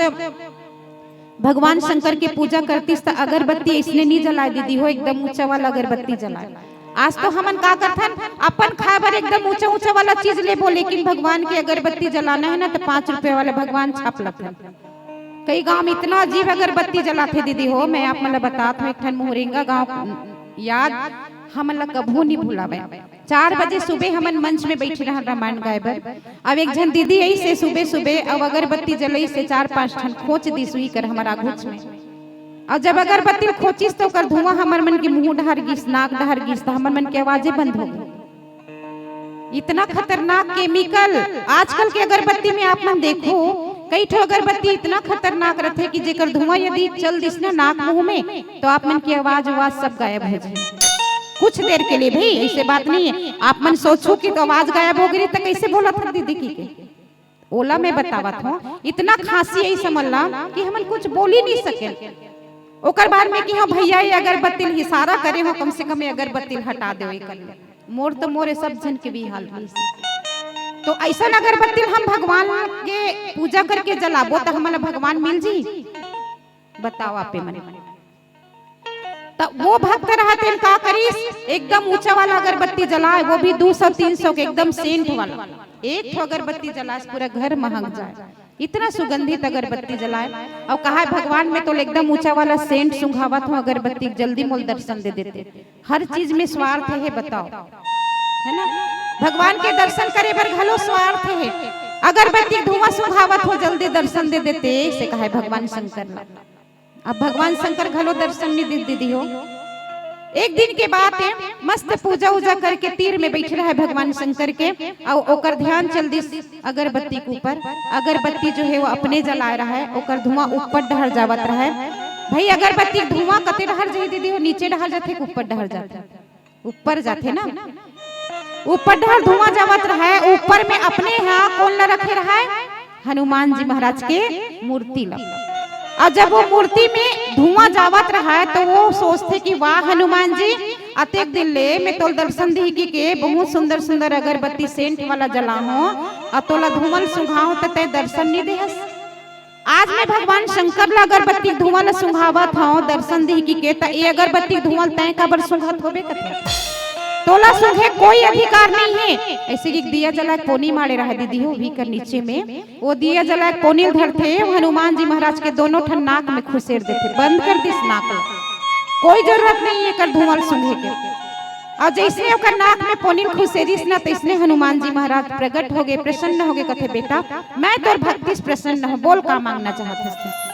भगवान शंकर के पूजा करतिस त अगरबत्ती ऐसने नहीं जलाए दीदी हो, एकदम ऊंचा वाला अगरबत्ती जलाए। आज तो हमन का करथन, अपन खाए बर एकदम ऊंचा ऊंचा वाला चीज लेबो, लेकिन भगवान के अगरबत्ती जलाना है ना, तो पाँच रुपया वाला भगवान छाप लथन। कई गांव में इतना अजीब अगरबत्ती जलाथे दीदी हो, मैं आप मन ल बतात हूँ, एक ठन मुहरेंगा गांव याद, हमन ल कभू नहीं भुलावे। चार बजे सुबह हमन मंच में बैठे रहन रामायण गाए बर। अब एक झन दीदी आई से सुबह सुबह अब अगरबत्ती जलई से चार पांच ठन खोच दी सुई कर हमर आघुच में। और जब अगरबत्ती ल खोचिस तो ओकर धुआं हमर मन के मुंह डहर गिस, नाक डहर गिस, तो हमर मन के आवाजे बंद हो गई। इतना खतरनाक केमिकल आजकल के अगरबत्ती में आप मन देखो, कई ठो अगरबत्ती इतना खतरनाक रथे कि जेकर धुआं यदि चल दिस ना नाक मुंह में, तो आप मन की आवाज उवाज सब गायब हो जाए कुछ देर के लिए। भाई, ऐसे बात नहीं है, आप मन सोचो कि तो आवाज गायब हो गई तो कैसे बोला था दीदी की के? ओला मैं बतावत हूँ, इतना खांसी आई समझ ला कि हमन कुछ बोल ही नहीं सके। ओकर बाद में कि हाँ भैया, ये अगरबत्ती ल इशारा करे हो, कम से कम ये अगरबत्ती ल हटा दो, ये कर लो। मोर तो मोर, ये सब झन के भी हाल रहिस। तो ऐसा अगरबत्ती ल हम भगवान के पूजा करके जलाबो तो हमन ला भगवान मिल जी? बताओ आपे मन। त वो भक्त रहते का करिस, एकदम ऊंचा वाला अगरबत्ती जलाए, वो भी दो सौ तीन सौ के एकदम सेंट वाला। एक ठो अगरबत्ती जलाए, पूरा घर महक जाए, इतना सुगंधित अगरबत्ती जलाए। और कहा, "भगवान, मैं तो एकदम ऊंचा वाला सेंट सुंघावत हूँ अगरबत्ती, जल्दी मोल दर्शन दे देते।" हर चीज में स्वार्थ है, बताओ, है ना? भगवान के दर्शन करे बर घलो स्वार्थ है। अगरबत्ती धुआं सुंघावत हो, जल्दी दर्शन दे देते, से कहा है भगवान शंकर ला। अब भगवान शंकर घलो दर्शन नहीं दे दीदी हो। एक दिन के बात है, मस्त पूजा उजा करके तीर में बैठ रहा है भगवान शंकर के, और ओकर ध्यान चल दिस अगरबत्ती के ऊपर। अगरबत्ती जो है वो अपने जलाए रहा है, ओकर धुआं ऊपर डहर जावत रहा है। भाई, अगरबत्ती के धुआं कते डहर जाही दीदी हो? नीचे डहर जाथे कि ऊपर डहर जाथे? ऊपर जाथे ना। ऊपर डहर धुआं जावत रहा है, ऊपर में अपने यहाँ कौन ला रखे रहा है? हनुमान जी महाराज के मूर्ति ला। और जब वो मूर्ति में धुआं जावत रहा है तो वो सोचथे कि वाह हनुमान जी, अतेक दिन ले मैं तोल दर्शन दिही की के बहुत सुंदर सुंदर अगरबत्ती सेंट वाला जलाहूं और तोला धुआं ल सुंघाहूं त तै दर्शन नहीं देहस। आज मैं भगवान शंकर ला अगरबत्ती धुआं ला सुंघावत हूं दर्शन दिही की के, त ए अगरबत्ती धुआं ल तै काबर सुंघत होबे कथे? तोला सुंघे कोई अधिकार नहीं है। ऐसे कि दिया जला के पोनी मारे रहा दीदी हो, भी कर नीचे में वो दिया जला के पोनी ल धरथे, वो हनुमान जी महाराज के दोनों ठन नाक में खुसेर देथे, बंद कर दिस नाक ला, कोई जरूरत नहीं है एकर धुआं ल सूंघे के। और जैसने ओकर नाक में पोनी ल खुसेरिस ना, तैसने हनुमान जी महाराज प्रकट हो गए, प्रसन्न हो गए, कथे, "बेटा, मैं तोर भक्ति से प्रसन्न हूँ, बोल का मांगना चाहत हस तैं?"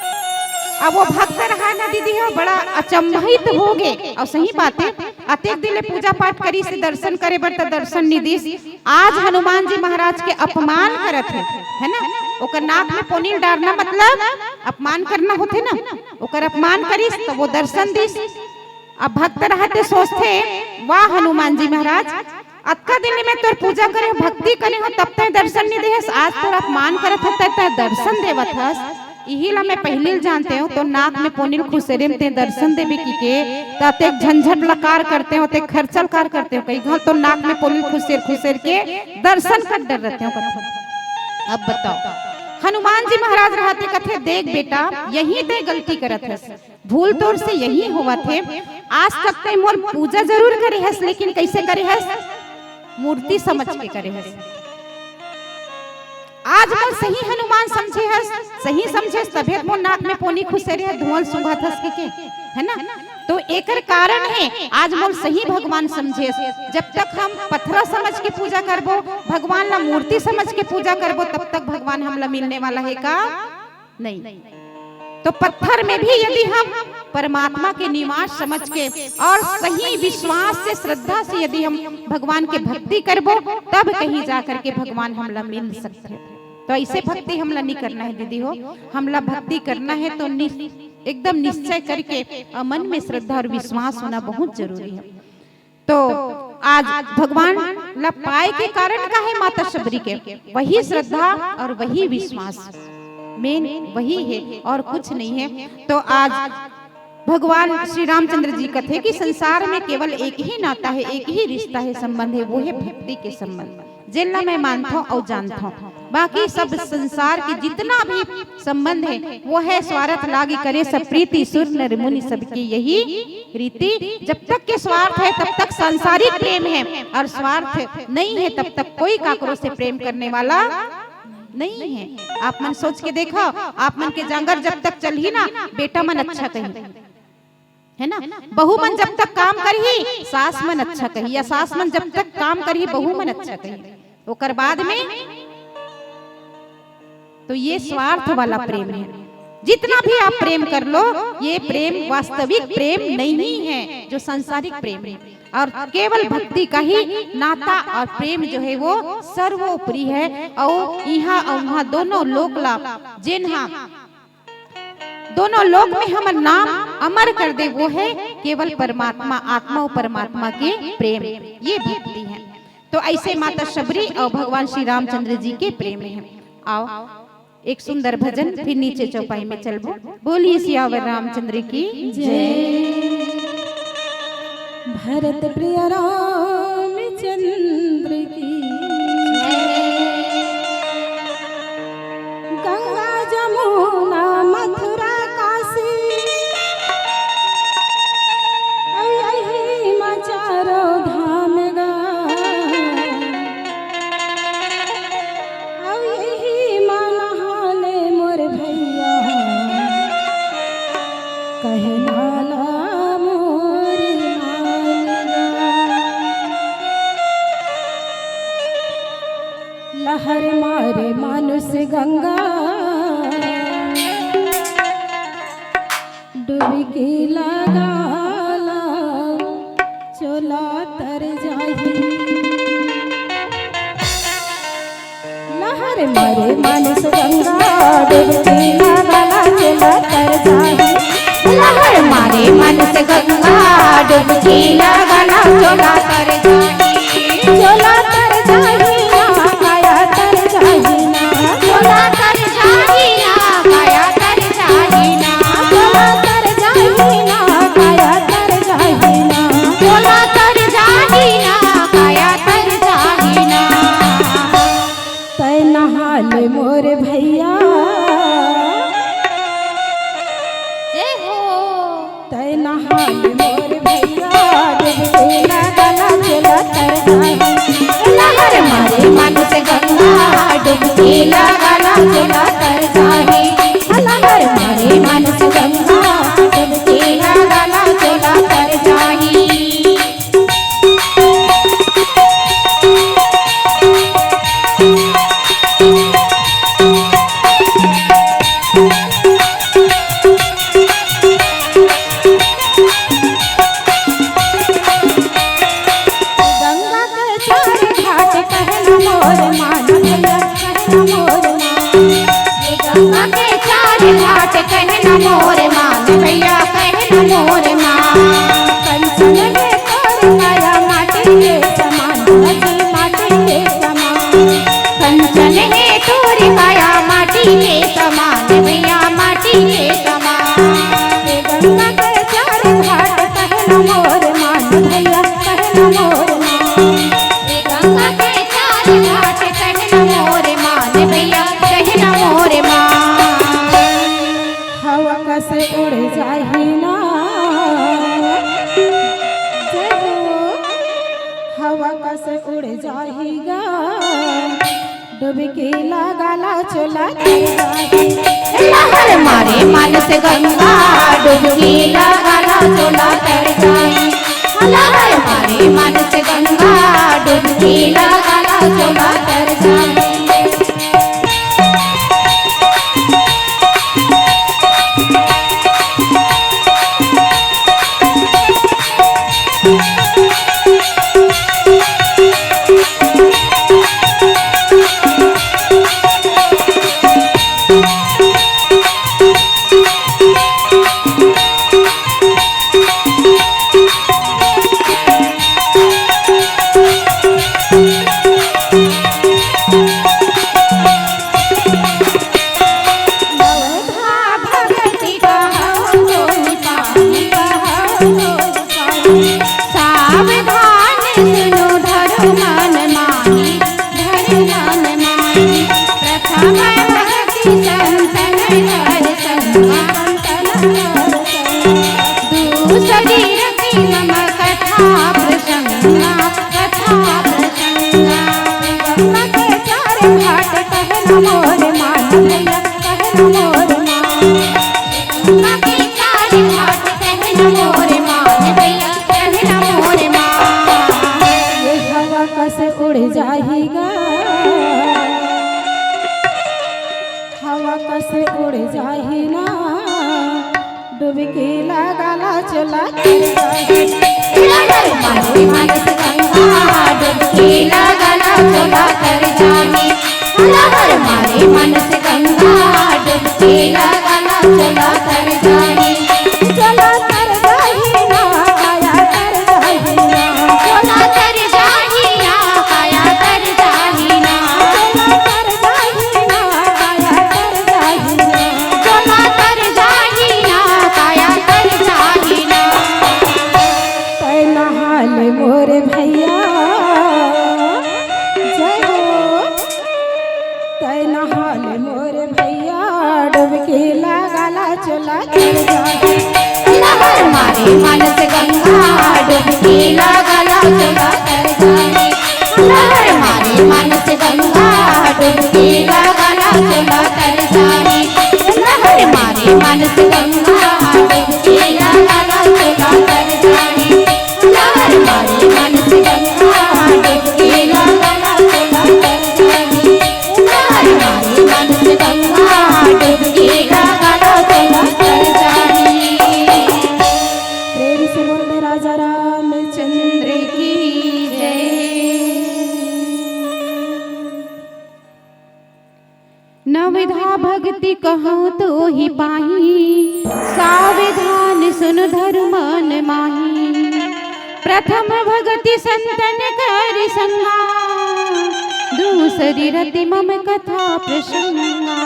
अब वो भक्त रहा ना दीदी हो, बड़ा अचंभित हो गए। और सही बात है, अतेक दिन ले पूजा पाठ करिस, दर्शन करे बर त दर्शन नहीं दिस, आज हनुमान जी महाराज के अपमान करत हे, है ना? ओकर नाक में पोनी ल डारना मतलब अपमान करना होथे ना, ओकर अपमान करिस त वो दर्शन दिस। अब भक्त रहा ते सोचथे, "वाह हनुमान जी महाराज, अतका दिन ले मैं तोर पूजा करे हूँ, भक्ति करे हूँ, तब तै दर्शन नहीं देहस, आज तोर अपमान करत हस, तै दर्शन देवत हस।" इही ला मैं पहिली ल जानते हूँ, तो नाक में पोनी ल खुसेरे म तै दर्शन देबे की के, त अतेक झंझट लकार करते हो, अतेक खर्चल कार करते हो, कई घाल तो नाक में पोनी ल खुसेर खुसेर के दर्शन कर डर रहते हो कथे। अब बताओ, हनुमान जी महाराज रहते कथे, "देख बेटा, यही ते गलती करत हस, भूल तोर से यही होवत हे। आज तक ते मोर पूजा जरूर करे हस, लेकिन कैसे करे हस? मूर्ति समझ के करे हस। आज मोर सही हनुमान समझे हस, सही समझे हस, तभे मोर नाक में पोनी खुसे रहे, धुआं सूंघत हस के, के, है ना?" तो एकर कारण हे, आज मोर सही भगवान समझे हस। जब तक हम पथरा समझ के पूजा करबो, भगवान ला मूर्ति समझ के पूजा करबो, तब तक भगवान हमला मिलने वाला हे का? नहीं। तो पत्थर में भी यदि हम परमात्मा के निवास समझ के और सही विश्वास से, श्रद्धा से यदि हम भगवान के भक्ति करबो, तब कहीं जा करके भगवान हमला मिल सकथे। तो ऐसे भक्ति हमला नहीं करना है दीदी हो, हमला भक्ति करना है तो नि-, एकदम निश्चय करके और मन में श्रद्धा और विश्वास होना बहुत जरूरी है। तो आज भगवान ला पाए के कारण का है माता शबरी के? वही श्रद्धा और वही विश्वास, मेन वही है और कुछ नहीं है। तो आज भगवान श्री रामचंद्र जी कथे कि संसार में केवल एक ही नाता है, एक ही रिश्ता है, संबंध है, वो है भक्ति के संबंध, जेन ला मैं मानथों और जानथों। बाकी सब संसार के जितना भी संबंध है, वो है स्वार्थ लागी करे सब प्रीति, सुर नर मुनि सबके यही रीति। जब तक के स्वार्थ है, तब तक सांसारिक प्रेम है, और स्वार्थ नहीं है, तब तक कोई काकरो से प्रेम करने वाला नहीं है। आप मन सोच के देखो, आप मन के जांगर जब तक चलही ना, बेटा मन अच्छा कही, है ना? बहू मन जब तक काम करही, सास मन अच्छा कही, या सास मन जब तक काम करही, बहू मन अच्छा कही, ओकर बाद में तो ये स्वार्थ वाला प्रेम है। जितना भी आप प्रेम कर लो, ये प्रेम वास्तविक प्रेम नहीं है, जो सांसारिक प्रेम है। और केवल भक्ति का ही नाता और प्रेम जो है वो सर्वोपरि है। और यहाँ और वहाँ दोनों लोक ला, जेन हा दोनों लोक में हमर नाम अमर कर दे, वो है केवल परमात्मा, आत्मा और परमात्मा के प्रेम, ये भक्ति है। तो ऐसे माता शबरी और भगवान श्री रामचंद्र जी के प्रेम है। आओ, एक सुंदर भजन, फिर नीचे चौपाई में चलबो। बोलिए सियावर रामचंद्र की जय। भरत प्रिय रामचंद्र की जय। गंगा जमुना मथुरा काशी, अउ यही मा चारो धाम गा। अउ यही मा नहाले मोर भैया, कहे नाला मोर मालगा। लहर मारे मानुष गंगा, डुबकी लगाला, चोला तर जाही। लहर मारे मानुष गंगा, डुबकी लगाला, चोला तर जाही। लहर मारे मानुष गंगा, डुबकी लगाला, चोला तर जाही। चोला तर जाही ना, काया तर जाही ना। चोला तर जाही ना, काया तर जाही ना। चोला तर जाही ना, काया तर जाही ना। चोला तर जाही ना, काया तर जाही ना। तै नहाले मोर भैया। जय हो। तै नहाले मोर भैया। से उड़ जाही गा, डुबकी लगा ला चोला तर जाही। लहर मारे मानस गंगा, डुबकी लगा ला चोला तर जाही। लहर मारे मानस गंगा, डुबकी लगा ला चोला तर जाही। सावधान सुनो धर्म मन मानी, धर्म मन मानी। प्रथम भक्ति संतन कर संगा, दूसरी रति मम कथा प्रसंगा, कथा प्रसंगा। गंगा के चार घाट कहना मोर मान भैया, कहना मोर मान। गंगा के चार घाट कहना मोर मान भैया, कहना मोर मान। ये हवा कस उड़ जाही गा, हवा कस उड़ जाही ना, डुबकी लगा ला चोला तर जाही। लहर मारे मानस गंगा, डुबकी लगा ला चोला तर जाही। लहर मारे मानस गंगा, डुबकी लगा ला चोला तर जाही। चोला तर जाही ना, काया तर जाही ना। चोला तर जाही ना, काया तर जाही ना। चोला तर जाही ना, काया तर जाही ना। चोला तर जाही ना, काया तर जाही ना। तै नहा ले मोर भैया, जय हो। तै नहा ले मोर भैया, डुबकी लगा ला चोला तर जाही। लहर मारे मानस गंगा, डुबकी लगा ला चोला तर जाही। लहर मारे मानस गंगा, डुबकी लगा ला चोला तर जाही। लहर मारे मानस गंगा, डुबकी लगा ला चोला तर जाही। लहर मारे मानस गंगा, डुबकी लगा ला चोला तर जाही। लहर मारे मानस गंगा, डुबकी लगा ला चोला तर जाही। प्रेम से बोल दे राजा रामचंद्र की जय। नवधा भक्ति कहूँ तो ही पाही, सावधान सुन धर्म मन माही। प्रथम भक्ति संतन कर संगा, दूसरी रति मम कथा प्रसंगा।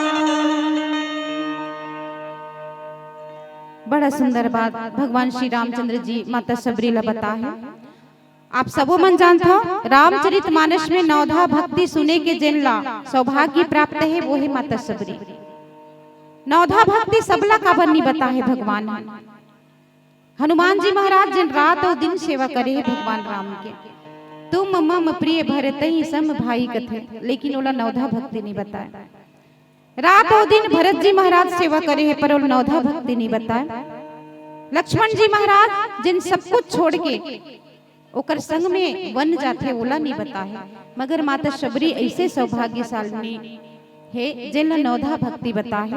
बड़ा सुंदर बात भगवान श्री रामचंद्र जी माता शबरी ला बताए। आप सबो मन जानत हव, रामचरित मानस में नवधा भक्ति सुने के जेन ला सौभाग्य प्राप्त हे, वो हे माता शबरी। नवधा भक्ति सबला काबर नी बताए भगवान ह। हनुमान जी महाराज जेन रात अउ दिन सेवा करे हे भगवान राम के, "तुम मम प्रिय भरतहि सम भाई" कथे, लेकिन ओला नवधा भक्ति नी बताए। रात अउ दिन भरत जी महाराज सेवा करे हे, पर ओला नवधा भक्ति नी बताए। लक्ष्मण जी महाराज जेन सब कुछ छोड़ के ओकर संग में वन जाथे, ओला नी बताए, मगर माता शबरी ऐसे सौभाग्यशालिनी हे, जेन ला नवधा भक्ति बताए।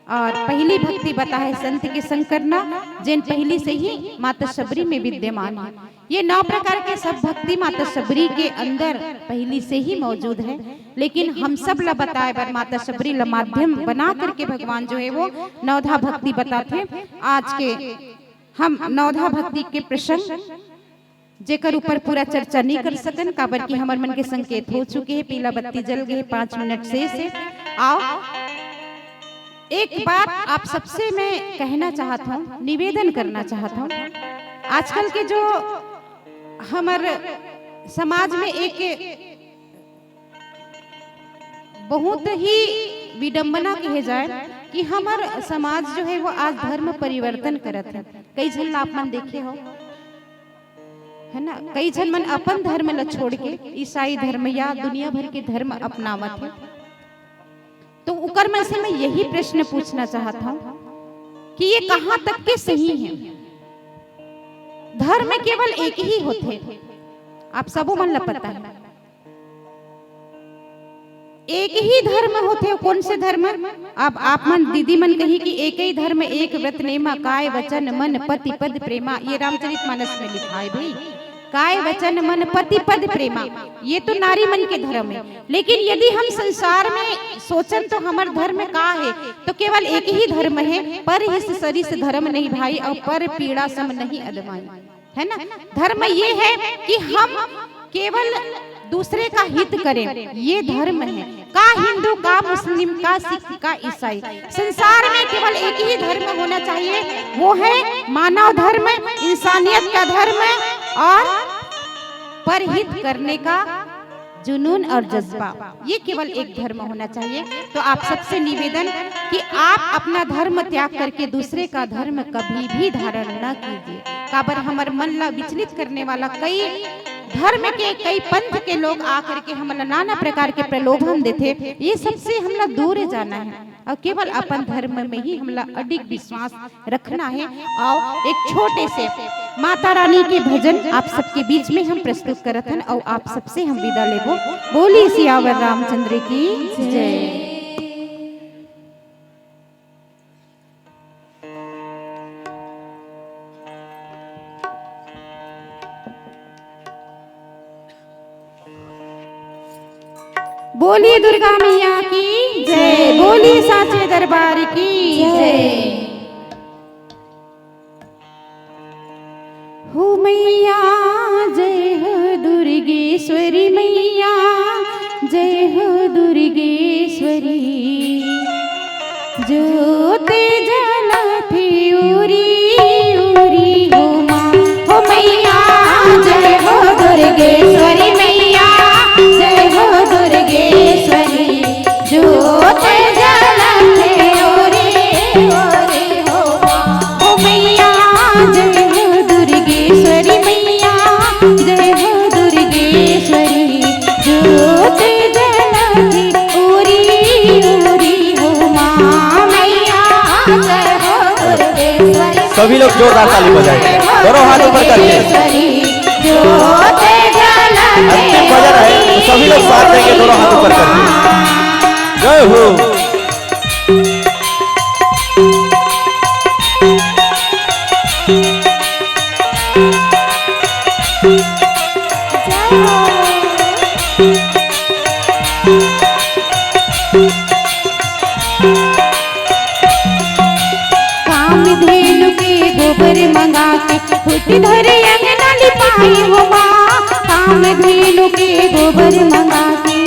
और पहली भक्ति बताए संत के संग करना, जेन पहली से ही माता शबरी में विद्यमान हे। ये नौ प्रकार के सब भक्ति माता शबरी के अंदर पहली से ही मौजूद हे, लेकिन हम सब ला बताए बर, माता शबरी ला माध्यम बना करके भगवान जो हे वो नवधा भक्ति बताथे। आज के हम नवधा भक्ति के प्रसंग जेकर ऊपर पूरा चर्चा नी कर सकन, काबर कि हमर मन के संकेत हो चुके हे, पीला बत्ती जल गे हे, पाँच मिनट शेष हे। आओ, एक बात आप सबसे मैं कहना चाहत हूँ, निवेदन करना चाहत हूँ, आजकल के जो हमर समाज में एक बहुत ही विडंबना कहे जाए कि हमर समाज जो हे वो आज धर्म परिवर्तन करत हे। कई झन ला आप मन देखे हो, है ना, कई झन मन अपन धर्म ल छोड़ के ईसाई धर्म या दुनिया भर के धर्म अपनावत हे। तो उकर मन से मैं यही प्रश्न पूछना चाहत हूँ कि ये कहाँ तक के सही है? धर्म केवल एक ही होथे, आप सबो मन ल पता है। एक ही धर्म होथे, कौन से धर्म? अब आप मन, दीदी मन कही कि एक ही धर्म, एक व्रत नेमा, काय वचन मन पति पद प्रेमा। ये रामचरित मानस में लिखा है भाई, काय वचन मन पति पद प्रेमा। ये तो नारी मन के धर्म है, लेकिन यदि हम संसार में सोचन तो हमर धर्म का है? तो केवल एक ही धर्म है, पर हिस सरिस धर्म नहीं भाई, और पर पीड़ा सम नहीं अदमाई। है ना? धर्म ये है कि हम केवल दूसरे का हित करें, ये धर्म है। का हिंदू, का मुस्लिम, का सिख, का ईसाई, संसार में केवल एक ही धर्म होना चाहिए, वो है मानव धर्म, इंसानियत का धर्म और परहित करने का जुनून और जज्बा, ये केवल एक धर्म होना चाहिए। तो आप सबसे निवेदन कि आप अपना धर्म त्याग करके दूसरे का धर्म कभी भी धारण न कीजिए। काबर हमर मन ला विचलित करने वाला कई धर्म के, कई पंथ के लोग आ करके हमन ला नाना प्रकार के प्रलोभन देथे। ये सबसे हमला दूर जाना है और केवल अपन धर्म में ही हमला अडिग विश्वास रखना है। और एक छोटे से माता रानी के भजन आप सबके बीच में हम प्रस्तुत करत हन और आप सबसे हम विदा लेबो। बोली सियावर रामचंद्र की जय। बोली दुर्गा मैया की जय, बोली साचे दरबार की जय। हो मैया जय हो दुर्गेश्वरी मैया, जय हो दुर्गेश्वरी। जोत जलत हे उरी उरी हो माँ, हो मैया जय हो दुर्गेश्वरी मैया, जय हो दुर्गेश्वरी। जोत जलत हे उरी उरी हो माँ, हो मैया जय हो दुर्गेश्वरी मैया, जय हो दुर्गेश्वरी। जोत जलत हे उरी उरी हो माँ, मैया जय हो दुर्गेश्वरी। सभी लोग जोरदार ताली बजाएं, दोनों हाथ ऊपर करके। जोत जलत हे अंतिम भजन है, तो सभी लोग साथ देंगे, दोनों हाथ ऊपर करके। जय हो। कामधेनु के गोबर मंगा के, फूट धरे अंगना लिपाए हो माँ। कामधेनु के गोबर मंगा के,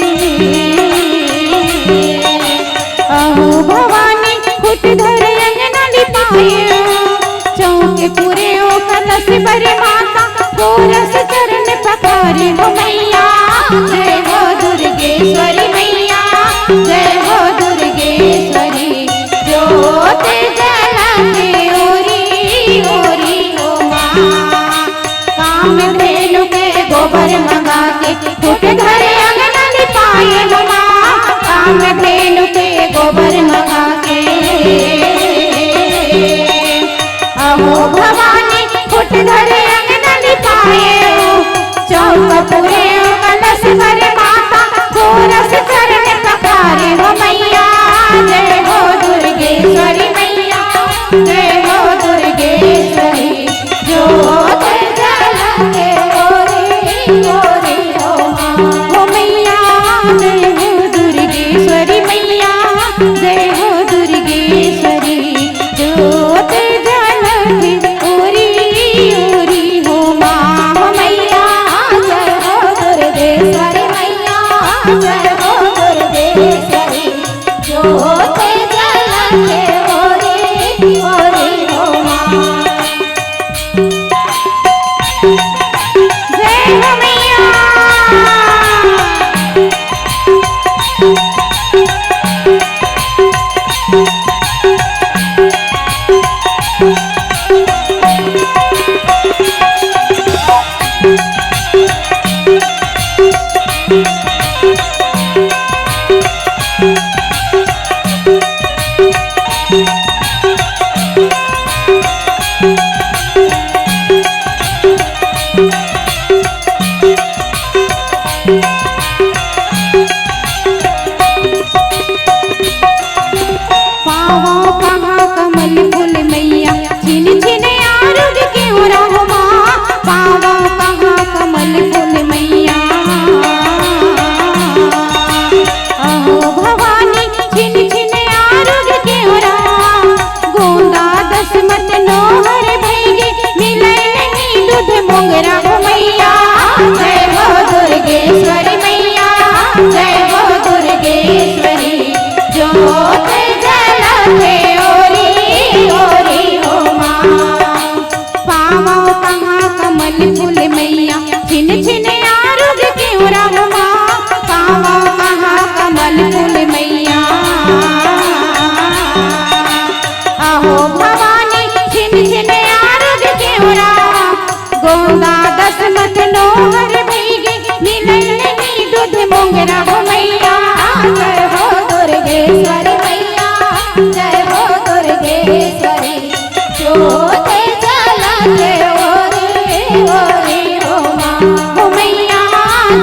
अहो भवानी, फूट धरे अंगना लिपाए हो। चौक पुरे ओ कलश बरे माता, गोरस चरण पखारे हो मैया। जय हो दुर्गेश्वरी मैया, जय हो दुर्गेश्वरी। जोत जलत हे ओरी ओरी हो माँ। कामधेनु के गोबर मंगा के, फूट धरे अंगना लिपाए हो माँ। कामधेनु के गोबर मंगा के, अहो भवानी, फूट धरे अंगना लिपाए हो। चौक पुरे ओ कलश बरे माता, गोरस चरण पखारे हो मैया। जय हो दुर्गेश्वरी मैया, जय हो दुर्गेश्वरी। जोत जलत हे ओरी ओरी हो माँ। किस्मत नोहर भइगे, मिलय नहीं दूध मोंगरा हो मैया। जय हो दुर्गेश्वरी मैया, जय हो दुर्गेश्वरी। जोत जलत ओरी ओरी हो माँ हो मैया।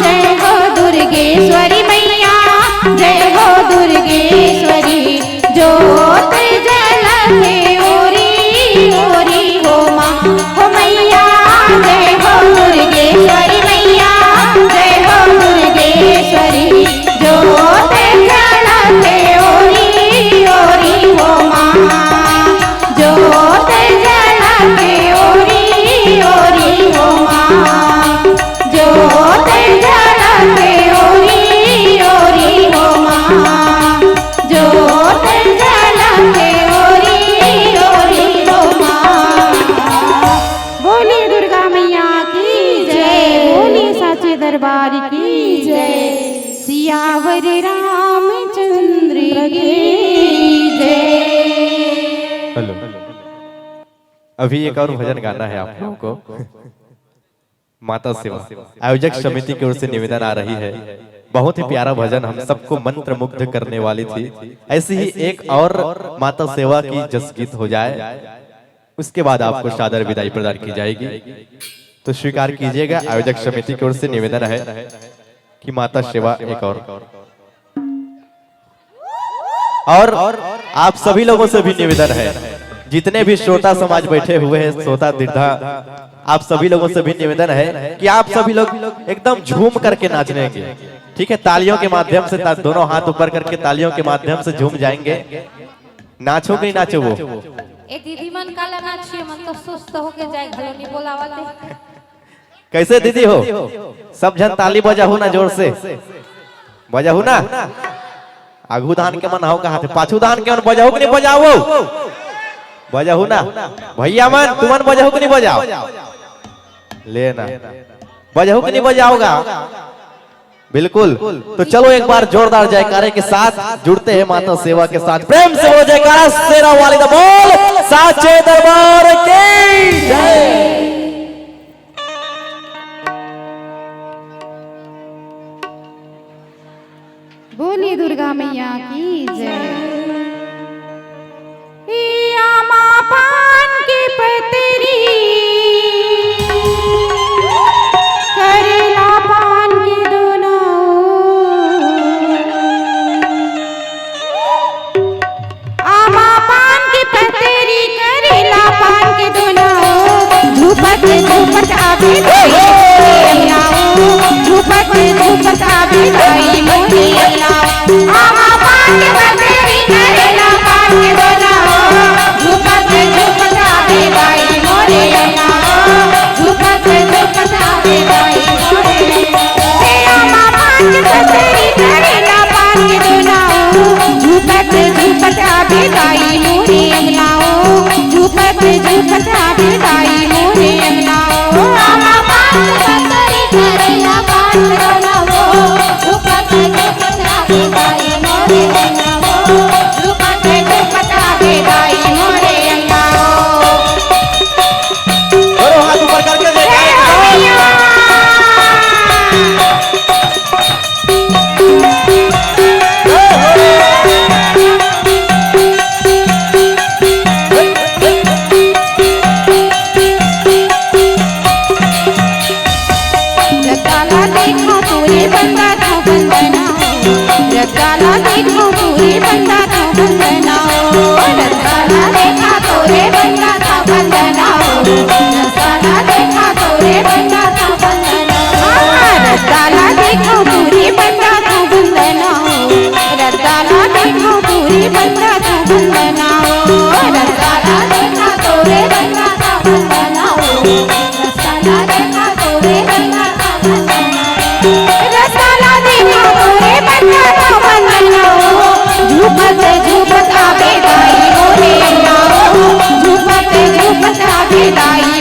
जय हो दुर्गेश्वरी मैया, जय हो दुर्गेश्वरी। जोत जलत ओरी ओरी हो माँ हो मैया। जय हो दुर्गेश्वरी मैया, जय हो दुर्गेश्वरी। जोत जलत ओरी ओरी हो माँ। जोत जलत ओरी ओरी हो माँ। जोत जलत ओरी ओरी हो माँ। जोत जलत ओरी ओरी हो माँ। बोलिए दुर्गा मैया की जय, बोलिए साचे दरबार की जय, सियावर रामचंद्र की जय। हेलो, अभी एक और भजन गाना है आप लोगों को। माता सेवा आयोजक समिति की ओर से निवेदन आ रही है, बहुत ही प्यारा भजन, हम सबको मंत्रमुग्ध करने वाली थी। ऐसी ही एक और माता सेवा की जस गीत हो जाए, उसके बाद आपको सादर विदाई प्रदान की जाएगी। तो स्वीकार कीजिएगा, आयोजक समिति की ओर से निवेदन है कि माता सेवा एक और और आप सभी लोगों से भी निवेदन है, जितने भी श्रोता समाज बैठे हुए हैं, श्रोता दीर्घा, आप सभी लोगों से भी निवेदन है कि आप सभी लोग एकदम झूम करके नाचने के, ठीक है? तालियों के माध्यम से, ता-, दोनों हाथ ऊपर करके तालियों के माध्यम से झूम जाएंगे। नाचो कि नहीं नाचो वो? ए दीदी मन काला नाचिए, मन तो सुस्त होके जाए, घलो नहीं बोलावत हे। कैसे दीदी हो? सब झन ताली बजाहू ना जोर से, बजाहू ना। आगू धान के मन हो कहा थे, पाछू धान के मन बजाहू कि नहीं बजाओ? बजाहू ना। भैया मन, तुमन बजाहू कि नहीं बजाओ? लेना, बजाहू कि नहीं बजाओगा? बिल्कुल। तो चलो एक बार जोरदार जयकारे के साथ जुड़ते हैं माता सेवा के साथ। प्रेम से बोलो जयकारा शेरा वाली दा बोल, साचे दरबार की जय। बोली दुर्गा मैया की जय। ए आमा पान के पतरी, करेला पान के दोना। आमा पान के पतरी, करेला पान के दोना। झूपत झूपत आवे दाई मोरे अंगना ओ। झूपत झूपत आवे दाई मोरे अंगना ओ। आमा पान के पतरी, करेला पान के दोना। झूपत झूपत आवे दाई मोरे अंगना ओ। झूपत झूपत आवे दाई मोरे अंगना ओ। ए आमा पान के पतरी, करेला पान के दोना ओ। झूपत झूपत आवे दाई मोरे अंगना ओ। झूपत झूपत आवे दाई मोरे अंगना ओ। आमा पान के पतरी, करेला पान के दोना ओ। झूपत झूपत आवे दाई मोरे अंगना ओ। झूपत झूपत आवे दाई मोरे अंगना ओ। दोनों हाथ ऊपर करके जय हो जयकारा। मैया। रताला देखा तोरे बंदा था बंदना। रताला देखा तोरे बंदा था बंदना। रताला देखा तोरे बंदा था बंदना। रताला देखा तोरे बंदा था बंदना। हाँ, रताला देखा तोरे बंदा था बंदना। रताला देखा तोरे बंदा था बंदना। रताला देखा तोरे बंदा था बंदना। रताला देखा तोरे बंदा था बंदना। रताला देखा तोरे बंदा था बंदना। झूपत झूपत आवे दाई मोरे अंगना। झूपत झूपत आवे दाई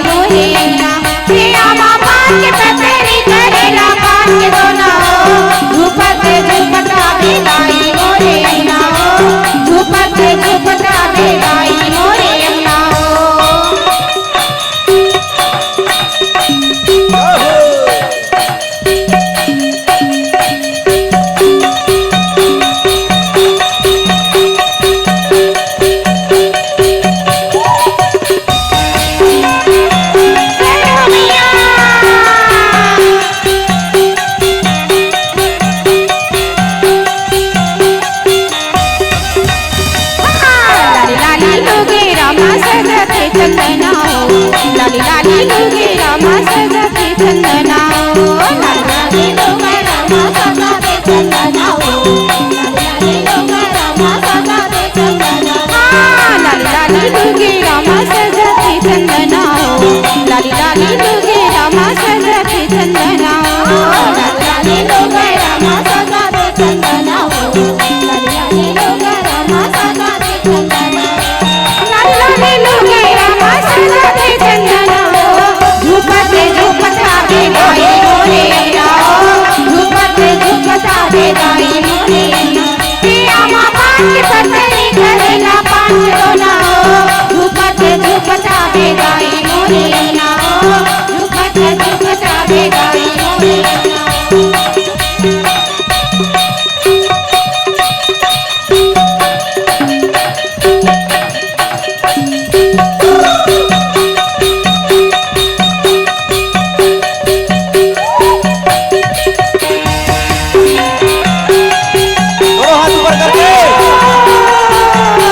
दोनों हाथ ऊपर करके।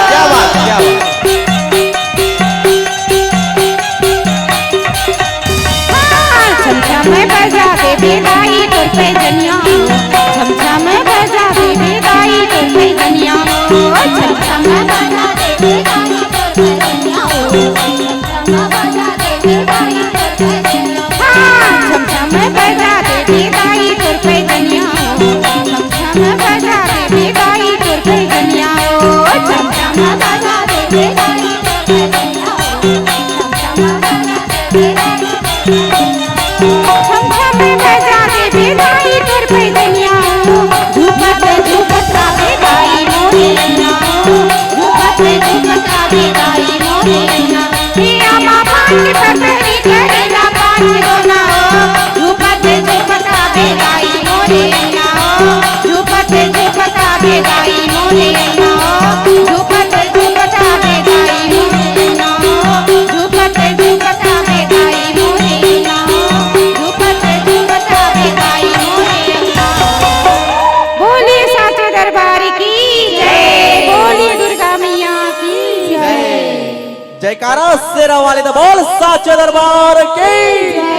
क्या बात, क्या बात। छमछम बजा दे बेदाई तोर पैजनिया, छमछम बजा दे बेदाई तोर पैजनिया, छमछम बजा दे बेदाई तोर पैजनिया, छमछम बजा दे बेदाई तोर पैजनिया। हाँ, छमछम बजा दे बेदाई तोर पैजनिया, छमछम बजा दे बेदाई तोर पैजनिया, छमछम बजा दे बेदाई तोर पैजनिया। बोलिए साचो दरबार की जय, बोलिए दुर्गा मैया की जय। जयकारा शेरा वाले दा बोल साचो दरबार की।